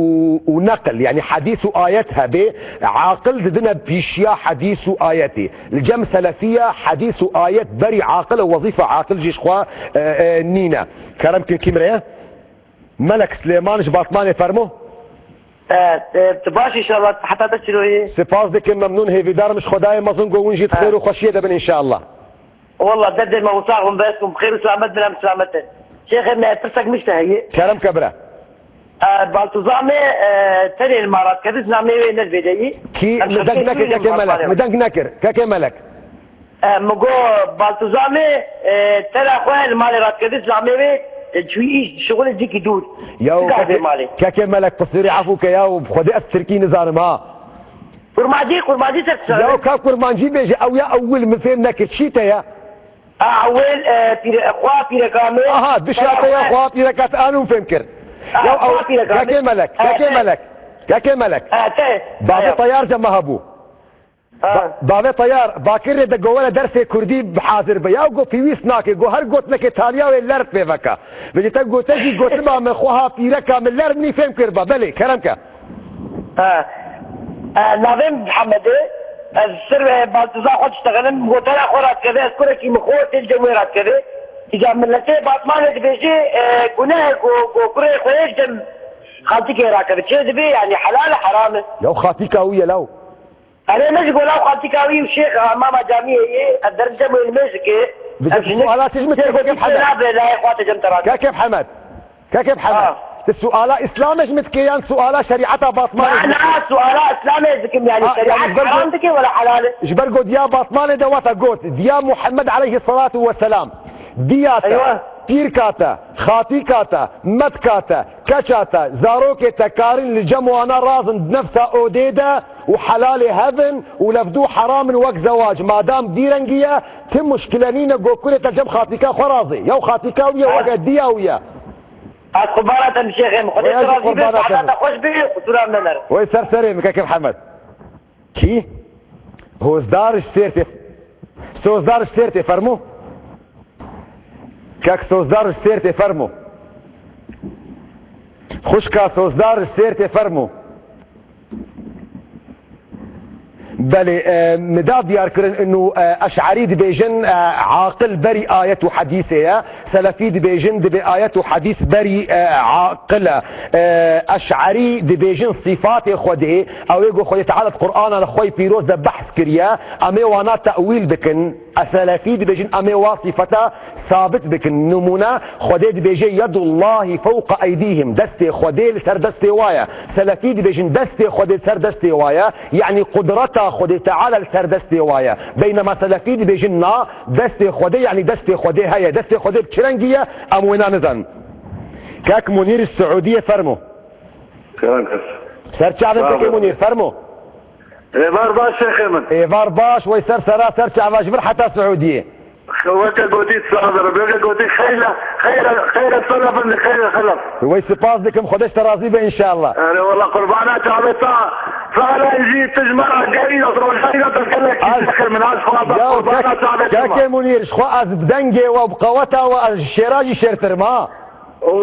û neqil, yanî hedîs û ayet hebê, aqil didine pîşiya hedîs û ayetê. Li cem selefiya hedîs û ayet berî aqil û wezîfa aqil jî ji xwe, e, e, nîne. Kerem kin, kî min re ye? Melek Silêman ji Batmanê, fermo. E, e, tu baş inşallah, heta te çilo yî? Spas dikim, memnûn, hêvîdar im ji Xwedayê mezin ku hûn jî di xêr û xweşiyê de bin înşeallah. Wallah, derdê me wisa hûn bes hûn bi xêr û selamet bin, em selamet in. Şêxê me, pirsek min ji te heye. Kerem ke bira. E, Baltuzamê, e, tenê li me radikevî, namê wê ne li vê de yî. Kî? Em mi deng nekir, kekê Melek, mi deng nekir, kekê Melek. E, min got, Baltuzamê, e, tera xwe li malê radikevî, namê wê, e, çûyî îş, şixulê cîkî dûr. Ya, kekê, malê. Kekê Melek, qisûrê efû ke ya, û bi Xwedê ez tirkî nizanim ha. Kurmancî, kurmancî ser Ya, ka kurmancî bêje, ew ya ewil min fêm nekir, çî te ya? A, ewil, e, pîre-, xwa pîreka me. Aha, dişa te ya xwa pîreka te, anû fêm kir. A, ya, xwa pîreka me. Kekê Melek, kekê Melek, kekê Melek. A, te. Bavê Teyar cema hebû. Ha. Ba-, bavê Teyar, bakirê de govere dersê kurdî hazir be. Ya go pêwîst nake, go her gotinekê taliya wê lerb pê veke. Vêcî te gote jî gotiba min xweha pîreka min lerb nî fêm kir ba. Belê, kerem ke. Ha. E, navê min Mihemed e. Ez ser, e, baltiza xwe diştexinim. Motera xwe radikeve. Ez kurekî min xwe tê li cem wê radikeve. Îca miletê Batmanê dibêje, e, guneh e ku, ku kurê xwe yê ji cem xaltikê rakeve. Çê dibê, yanî helal e, heram e? Yaw xaltika wî ye law. Erê, me ji gola xaltika wî û şêx a mama camiyê yê, ez derin cem wê nimêj dike. Bi Ez tu suala tij min tê, Keke Mihemed? Nabe, layê xwe te cem te radike. Keke Mihemed. Keke Mihemed, Ha. Tu suala Îslamê ji min dikê yan suala şerîeta Batmanê Na, ji min dikê? Na, suala Îslamê dikim, yani Ha, şerîet yani ji ber haram ku, dike wala helal e? Ji ber ku diya Batmanê de wata got, diya Muhammed aleyhissalatu vesselam, diya te, Eywa. Pîrka te, xatîka te, metka te, keça te, zarokê te karin li cem wana razin di nefsa odê de û helalê hevin û levdû heramin wek zewac. Madam dîrengî ye, ti muşkile nîne, go kurê te cem xatîka xwe razê. Yew xatîka wî ye, Ha. Weke diya wî ye. Ez qurbana te şêxê min. Xwedê Wê tu ez jî razî be, qurbana te seheta min. Te xweş be, qusûra min nere. Wê ser serê min, keke Mihemed. Kî? Hozdar ji Sêrtê. Sozdar ji Sêrtê, fermo. Kek Sozdar ji Sêrtê, fermo. Xwişka Sozdar ji Sêrtê, fermo. Belê, e, min da diyar kirin inu, e, Eş'erî dibêjin, e, aqil berî ayet û hedîsê ye. Selefî dibêjin dibe ayet û hedîs berî, e, aqil e. E, Eş'erî dibêjin sîfatê Xwedê, ew ê ku Xwedê Teala di Qur'ana li xwe yê pîroz de behs kiriye, em ê wana tewîl bikin. E, Selefî dibêjin em ê wa sîfeta sabit bikin. Nimûne, Xwedê dibêje, "Yedullahi fewqa eydîhim." Destê Xwedê li ser destê wa ye. Selefî dibêjin destê Xwedê li ser destê wa ye. Yanî qudreta Xwedê Teala li ser destê wa ye. Beynema Selefî dibêjin na, destê Xwedê, yanî destê Xwedê heye. Destê Xwedê bi çi rengî ye? Em wêna nizanin. Kek Munîr ji Siûdiyê, fermo. Kerem kes. Ser çavên Sağ ol. Kekê Munîr, fermo. Êvar baş şêxê min. Êvar baş, wey ser sera, ser çava ji vir heta Siûdiyê. Weke gotî, sağ ol, weke gotî, xeyre, xeyre, xeyre selefin li xeyre xelef. Wey spas dikim, Xwedê ji te razî be înşallah. Erê wela qurbana çavê ta, sala jî tu ji me re gerî, rojayî te gelek Az- şêxê min, az xwe Ya qurbana kek-, çavê te Kekê ma. Munîr, ji xwe ez bi dengê we, bi qeweta we, ez ji şêra jî şêrtir im, ha. Û,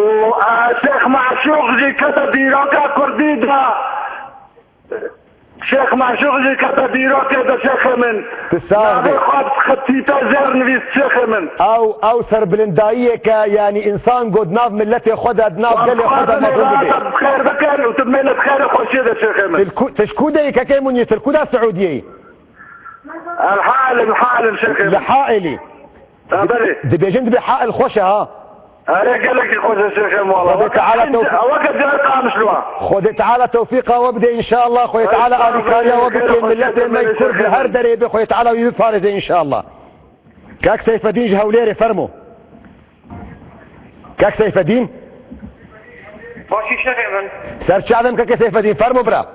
e, Şêx Meşûq jî kete dîroka kurdî de. Şêx Meşûq jî kete dîrokê de şêxê min. Tu sax bî. Navê xwe xetîte jêr nivîs şêxê min. Ew, ew serbilindayiyeke, yanî însan got nav miletê xwe de, nav gelê xwe de mezin bibe. Xêr bikin û tu bimêne di xêr û xweşiyê de şêxê min. Tu li ku-, tu ji ku de yî kekê Munîr, tu li ku de Siûdiyê yî? El Hail, El Hail şêxê min. Li Hailî. Ha, belê. Dibêjin dibê hail xweş e, ha. Erê, gelekî xweş e şêxê min, wala. Xwedê Teala tewfîq- Ewa ke cihê qamişlo. Xwedê Teala tewfîqa we bide înşallah. Xwedê Teala alîkariya we bike, miletê me kurd li her derê be. Xwedê Teala wî biparêze înşallah. Kak Seyfedîn ji Hewlêrê, fermo. Kak Seyfedîn. Başî şêxê min. Ser çavê min kekê Seyfedîn, fermo bira.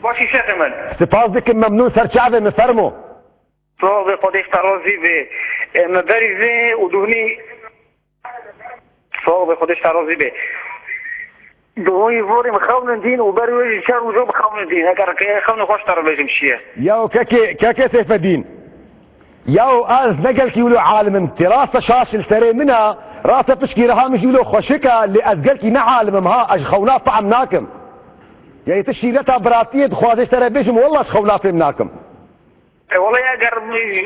Başî şêxê min. Spas dikim, memnûn, ser çavê min, fermo. Sax be, Xwedê ji te razî be. E, me berî vê û duhnî. Sax be, Xwedê ji te razî be. Duhî vorê min xewnin dîn û berî wê jî çar roja bixewnin dîn. Eger ke xewnê xwe ji te re bêjim çi ye? Yaw kekê, kekê Seyfedîn. Yaw ez ne gelkî wilo alim im. Tê raste şaş li serê min e. Raste pişkî reha min jî wilo xweşik e. Lê ez gelkî ne alim im ha. Ez ji xewna fehm nakim. Yê tu şîreta biratiyê dixwaze ji te re bêjim. Wallah ji xewna fêm nakim. E, wele eger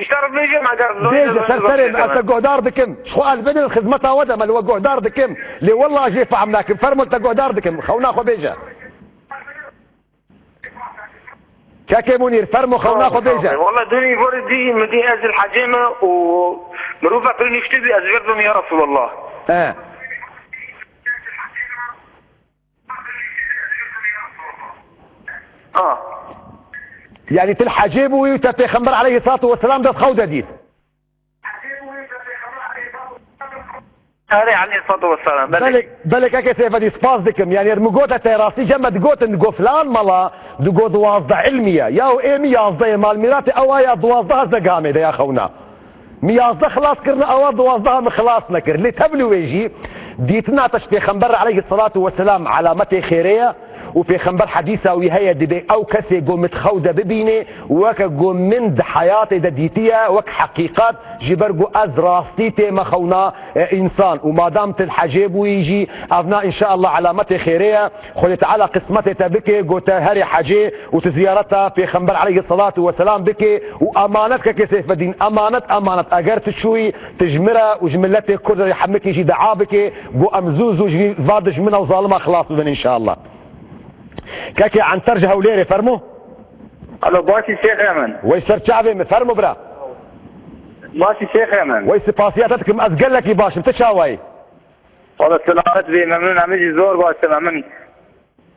ji te re bêjim, eger Bêje, ser serê min, ez te guhdar dikim. Ji xwe ez bidin xizmeta we de, me li we guhdar dikim. Lê wela jê fehm nakim. Fermo te guhdar dikim. Xewna xwe bêje. Kekê Munîr, fermo xewna xwe bêje. Wele dunî vor dî, min dî ez li hecê me û mirovek li niştî bî, ez vêr bim, ya Resulallah. E. Ha. Yanî tu li hecê bûyî û te Pêxember aleyhissalatu vesselam dest xew de dît. Erê, aleyhissalatu vesselam, belê. Belê, belê, kekê Seyfedî, spas dikim. Yanî, er min gote te rastî, cem me digotin, digo filan mala, digo duwazdeh ilmî ye. Ya û ê min yazdeh ye, mal mîratê ew a ya duwazdeh ez ne gamê de ya xewna. Min yazdeh xilas kirine, ewa duwazdeh min xilas nekir. Lê tevlî wê jî dîtina te ji Pêxember re aleyhissalatu vesselam alametê xêrê ye û Pêxember hedîsa wî heye, dibê ew kesê ku min di xew de bibînê, weke ku min di heyatê de dîtiye, wek heqîqet, ji ber ku ez rastî tême xewna, e, însan. Û madam tu li hecê bûyî jî, ev na înşeallah elametê xêrê ye. Xwedê Teala qismetê te bike, ku te herê hecê û tu ziyareta Pêxember aleyhisselatu vesselam bike û emanet keke Seyfeddîn, emanet, emanet. Eger tu çûyî, tu ji min re û ji miletê Kurd re hemikî jî dua bike, ku em zû zû ji vî va dijmina û zalima xilas bibin înşeallah. Kekê Enter ji Hewlêrê, fermo. Alo, başî Şêx Emin. Wey ser çavê min, fermo bira. Başî Şêx Emin. Wey spasiya te dikim, ez gelekî baş im, tu çawa yî? Wala selamet bê, memnun, em jî zor baş im, em.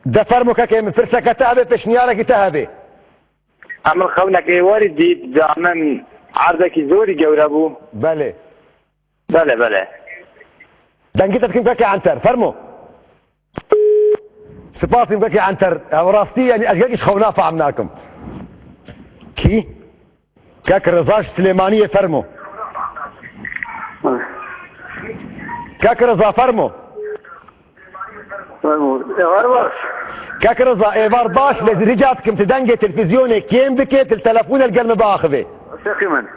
De fermo kekê min, pirseke te hebe, pêşniyarekî te hebe. Em xewnek êwarî dît, bi em erdekî zorî gewre bû. Belê. Belê, belê. Dengê te dikim kekê Enter, fermo. Spas dikim kekê Enter. Ew rastî, yani ez yek ji xewna fehm nakim. Kî? Kek Reza ji Silêmaniyê, fermo. Kek Reza, fermo. Fermo. Êvar baş. Kek Reza, êvar baş, lê rica dikim tu dengê televîzyonê kêm bike, tu li telefonê li gel min biaxivê. Şêxî min.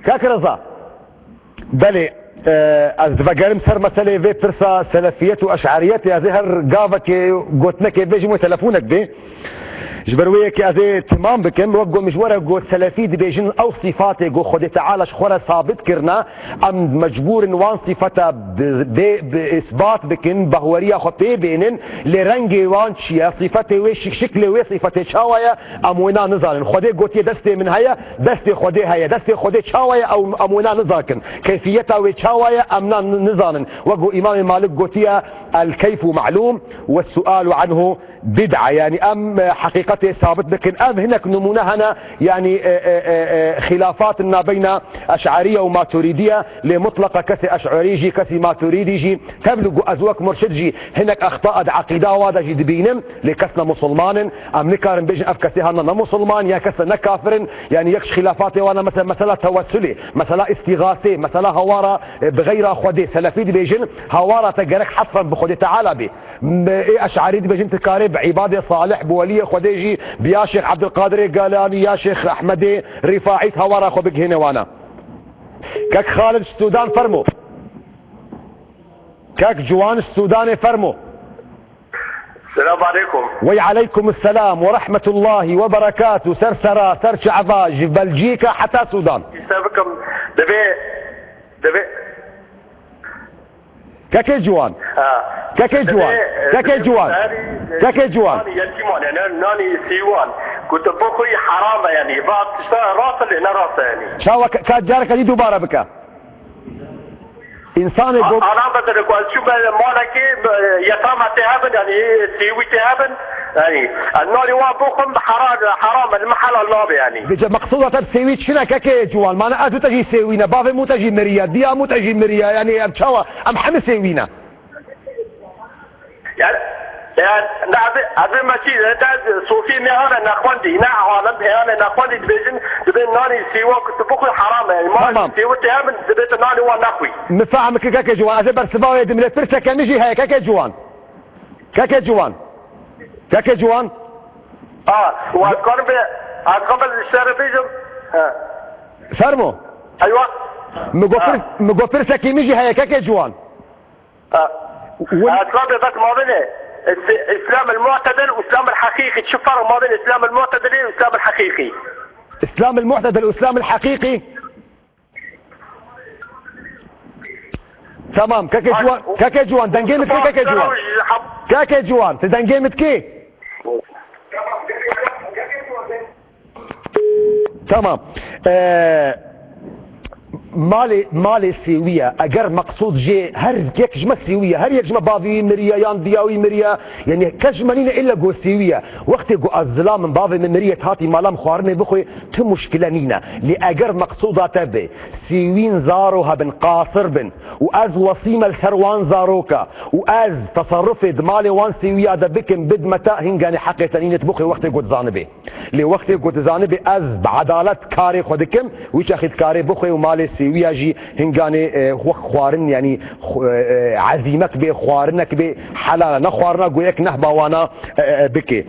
Kek Reza. Belê, e, ez divegerim ser meselê vê pirsa selefiyet û eş'eriyetê, ez ê her gavekê gotinekê bêjim wê telefonek bê. Ji ber wê yekê ez ê timam bikim, wek ku min ji we re got, selefî dibêjin ew sîfatê ku Xwedê Teala ji xwe re sabit kirine, em mecbûr in wan sîfeta bi, bê, bi îsbat bikin, bahweriya xwe pê bênin, lê rengê wan çi ye, sîfetê wê, şik-, şiklê wê sîfetê çawa ye, em wêna nizanin. Xwedê gotiye, destê min heye, destê Xwedê heye, destê Xwedê çawa ye, ew, em wêna nizakin. Keyfiyeta wê çawa ye, em na nizanin. Wek ku Îmamê Malik gotiye, El-keyfu ma'lûm ve su'alu anhu bid'a. Yani em, e, heqîqetê sabit bikin. Ev hinek nimûne hene, yani, e, e, e, e, xilafat nabeyna Eş'ariye û Maturidiye, lê mutleqa kesê Eş'arî jî, kesî Maturîdî jî, tevlî ku ez wek murşid jî hinek exta di eqîda wa de jî dibînim, lê kes ne musulman in. Em nikarin bêjin ev kesê hana ne musulman, ya kes ne kafir in. Yani yek ji xilafatê wana mesela, mesela tewessulê, mesela îstîxasê, mesela hawara, e, bi xeyra Xwedê, selefî dibêjin, hawara te gerek hesren bi Xwedê Teala bê. M-, ê Eş'arî dibêjin tu karê bi îbadê salih, bi weliyê Xwedê jî, bi ya Şêx Ebdulqadirê Gelanî, ya Şêx Ehmedê Rîfaî hawara xwe bigihêne wana. Kek Xalid ji Sûdan, fermo. Kek Ciwan ji Sûdanê, fermo. Selam aleykum. Wey aleykum selam ve rahmetullahi ve berekatuh. Ser sera, ser çava, ji Belcîka heta Sûdan. Îşte bikim, divê, divê. Kekê Ciwan. Ha. Kekê Ciwan. Divê, Kekê divê Ciwan. Serî, Kekê Ciwan. Nanî yetîman, yani nanî sîwan. Ku tu bixwî heram e, yani. Va tişta rast e, lê ne rast e, yani. Çawa ka, ka careke dî dubare bike. Însanê A-, go- Ana bedere ku ez çûme malekê, e, yetama tê hebin, yani sêwî tê hebin, yani ez nalî wan bixwim, hera-, heram e, li min helal nabe, yani. Vêca meqsûda te bi sêwî çi ne, kekê Ciwan? Mane ez û te jî sêwî ne, bavê min û te jî miriye, diya min û te jî miriye, yani em çawa, em hemî sêwî ne. Yani, yani, ne, ez, ez ê mesî, ne, ez sofî me hane nexwendî, ne alim, hane nexwendî dibêjin, dibê nanî sêwa ku tu bixwî heram e. Yani, ma Tamam. sêwa te hebin, dibê tu nanî wan nexwî. Min fehm kir keke Ciwan, ez ê bersiva wê dim lê pirseke min jî heye keke Ciwan. Keke Ciwan. Keke Ciwan. Ha, û ez karim bê, ez karim bê ji te re bêjim. He. Fermo. Eywa. Min got Ha. pir-, min got pirsekî min jî heye keke Ciwan. Ha. Win- Esbabê bes mabênê, Îs-, Îslam el-Mu'tedil û Îslam el-Heqîqî. Çi ferq mabênê Îslam el-Mu'tedilê û Îslam el-Heqîqî? Îslam el-Mu'tedil û Îslam el-Heqîqî. Tamam, keke Ciwan, keke Ciwan, dengê min dikê keke Ciwan. Keke Ciwan, tu dengê min dikê? Tamam. Ee, malê, malê sêwî ye. Eger meqsûd jê her yek ji me sêwî ye, her yek ji me bavî wî miriye yan diya wî miriye, yani kes ji me nîne illa ku sêwî ye. Wextê ku ez zilam in, bavê min miriye, hatî mala min xwarinê bixwê, tu muşkile nîne. Lê eger meqsûda te be sêwîn zaro hebin, qasir bin û ez wesî me li ser wan zaroka û ez teserrufê di malê wan sêwiya de bikim, bid meta, hinganê heqê te nîne, tu bixwê wextê ku dizanibê. Lê wextê ku dizanibê ez bi edalet karê xwe dikim, wî çaxî dikarê bixwê û malê sêwiya jî hinganê, e, xwe xwarin, yanî xw-, e, e, ezîmek bê, xwarinek bê, helal e. Ne xwarina ku yek nehba wana, e, e, bike.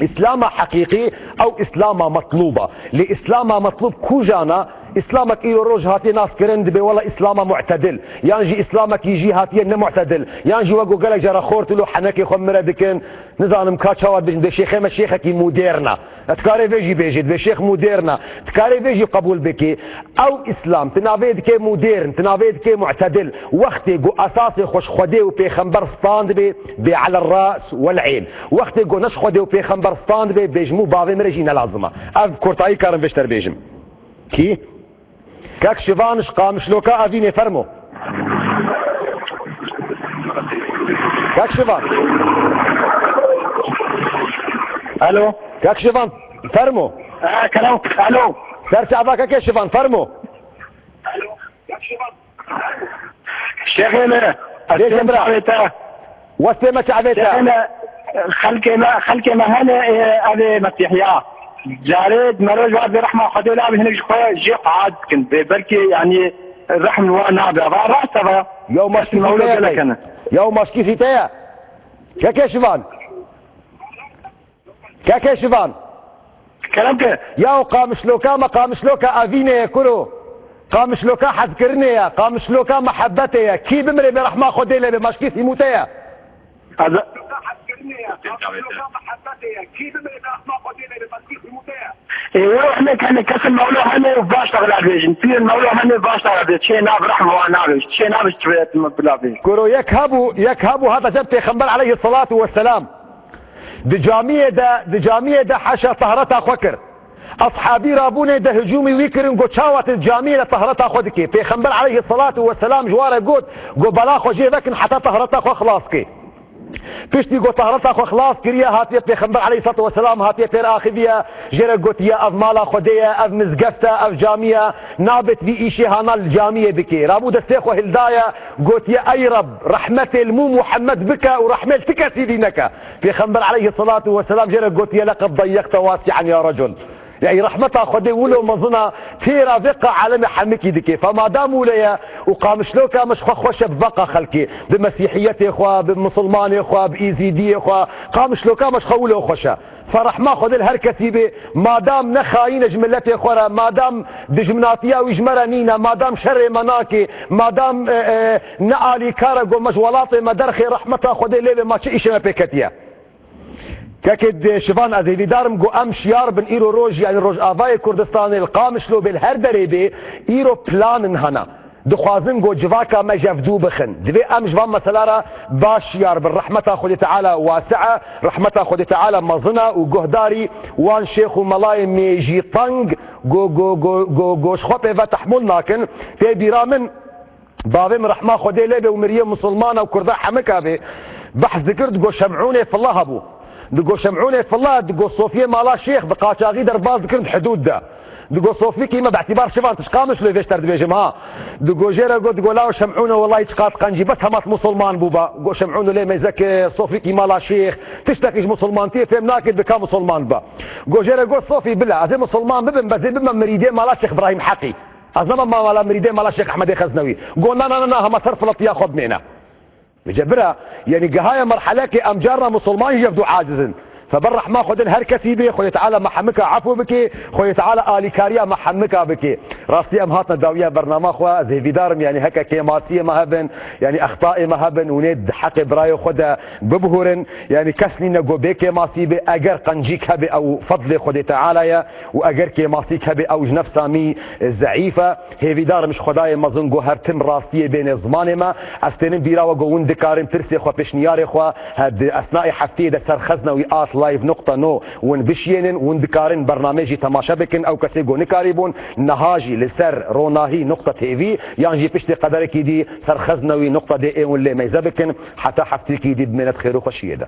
Îslama heqîqî ew Îslama metlûb e. Lê Îslama metlûb kûjana? Îslamek îro roj hatiye naskirin, dibe wela Îslama mu'tedil. Yan jî Îslamekî jî hatiye ne mu'tedil. Yan jî wek ku gelek cara xort û lo henekê xwe mire dikin. Nizanim ka çawa dibêjin, dê şêxê me şêxekî modern e. Dikarê vê jî bêjê, dibê şêx modern e. Dikarê vê jî qebûl bikî. Ew Îslam, tu navê dikê modern, tu navê dikê mu'tedil. Wextê ku esasê xwe ji Xwedê û Pêxember standibê, bê ele ras wel eyn. Wextê ku ne ji Xwedê û Pêxember standibê, bê ji min û bavê min re jî ne lazim e. Ev kurtayî karim vê ji te re bêjim. Kî? Kek Şivan ji Qamişloka Evînê, fermo. Kek Şivan. Alo. Kek Şivan, fermo. Ha, kerem. Alo. Ser çava kekê Şivan, fermo. Şêxê me, ez Bêje bira. Çavê te. Westê me çavê te. Şêxê me, xelkê me, xelkê me hene, e, ev ê Mesîhiya. Carê meroj vat vê rehma Xwedê la hinek ji xwe jê qehat dikin. Vê belkî, yanî, rehm wa nabe. Va rast e va. Yew maşkî Mewlûd te ye. Gelek hene. Yew maşkî te ye. Kekê Şivan. Kekê Şivan. Kerem ke. Ya o Qamişloka me, Qamişloka Evînê ye kuro. Qamişloka hezkirinê ye, Qamişloka mehebetê ye. Kî bimire be rehma Xwedê lê be, maşkî sîmûte ye. Ez Ê, wê hene, hene kesin mewlo hene û baş tevla bêjin. Pîr mewlo hene baş tevla bêjin. Çê nav rehm wa nabêj. Çê nabêj çi bê bila bêj. Kuro yek hebû, yek hebû hata cem Pêxember aleyhissalatu vesselam. Di camiyê de, di camiyê de heşa tahreta xwe kir. Ashabî rabûnê de hicûmî wî kirin, got, "Çawa tu di camiyê de tahreta xwe dikê?" Pêxember aleyhissalatu vesselam ji wan re got, got, "Bela xwe jê vekin heta tahreta xwe xilas kê." Piştî got, tahreta xwe xilas kiriye, hatiye Pêxember aleyhissalatu vesselam hatiye pêr axiviye, jê re gotiye, "Ev mala Xwedê ye, ev mizgeft e, ev camî ye, nabêt vî îşê hana li camiyê bikê." Rabû destê xwe hildaye, gotiye, "Ey Reb, rehmetê li mû Muhammed bike û rehmê li ti kesî dî neke." Pêxember aleyhissalatu vesselam jê re gotiye, "Leqed dayyekte wasi'en ya recul." Yanî rehmeta Xwedê wilo mezin e, têra vê qa alemê hemikî dike. Fe madam wile ye û Qamişloka me ji xwe xweş e bi veqa xelkê, bi mesîhiyetê xwe, bi misilmanê xwe, bi îzîdiyê xwe, Qamişloka me ji xwe wilo xweş e. Fe rehma Xwedê li her kesî bê, madam ne xayîn e ji miletê xwe re, madam dijminatiya wî ji me re nîne, madam şerê me nake, madam, e, e, ne alîkar e, got me ji welatê me derxê, rehmeta Xwedê lê bê, ma çi îşê me pê ketiye? Kekê di Şivan, ez hêvîdar im ku em şiyar bin, îro roj, yanî Rojavayê Kurdistanê, li Qamişlo bê, li her derê bê, îro plan in hene. Dixwazin ku civaka me ji hev dû bixin. Divê em ji van mesela re baş şiyar bin. Rehmeta Xwedê Teala wasi e, rehmeta Xwedê Teala mezin e û guhdarî wan şêx û melayê mêjî teng ku, ku, ku, ku, ku ji xwe pê ve tehmûl nakin. Tê bîra min, Bavê min rehma Xwedê lê be û miriye, misilman e û Kurda hemika be, behs dikir, digo Şemûnê Fila hebû. Digo Şemûnê Fila, digo Sofiyê mala Şêx bi qaçaxî derbas dikirin di hidûd de. Digo Sofîkî me, bi îtîbar Şivan, tu ji Qamişlo vê ji te re dibêjim ha. Digo jê re got, digo lawo Şemûno, wellahî çiqas qencî, bes hema tu misilman bûba. Go Şemûno lê mêzek, e, Sofîkî mala Şêx, tiştekî ji misilmantiyê fêm nake, dika misilman biba. Go jê re got Sofî bila, ez ê misilman bibim, bes ê bibime mirîdê mala Şêx Îbrahîm Heqî. Ez nema mala mirîdê mala Şêx Ehmedê Xeznewî. Go na, na, na, na, hema ser filetiya xwe bimêne. Vêce bira, yanî gihaye merhelekê em carna misilman jî ji hev dû aciz in. Fe ber rehma Xwedê li her kesî bê, Xwedê Teala me hemika efû bike, Xwedê Teala alîkariya me hemika bike. Rastî em hatine dawiya bernama xwe, ez hêvîdar im, yanî heke kêmasiyê me hebin, yanî extayê me hebin, hûn ê di heqê birayê xwe de bibihûrin, yanî kes nîne go bê kêmasî bê, eger qencîk hebe ew fedlê Xwedê Teala ye. û eger kêmasîk hebe ew ji nefsa mî, e, zeîf e. Hêvîdar im ji Xwedayê mezin ku her tim rastiyê bêne zimanê me. Ez tênim bîra we ku hûn dikarin tirsê xwe, pêşniyarê xwe, he, di esnayê hefteyê de ser Xeznewî at live nuqta no hûn bişiyênin, hûn dikarin bernamê jî temaşe bikin. Ew kesê ku nikarîbûn, niha jî li ser ronahî nuqta T V yan jî piştî qederekî dî ser xeznewî nuqta D E hûn lê meyze bikin. Heta hefteyekî dî bimêne di xêr û xweşiyê de.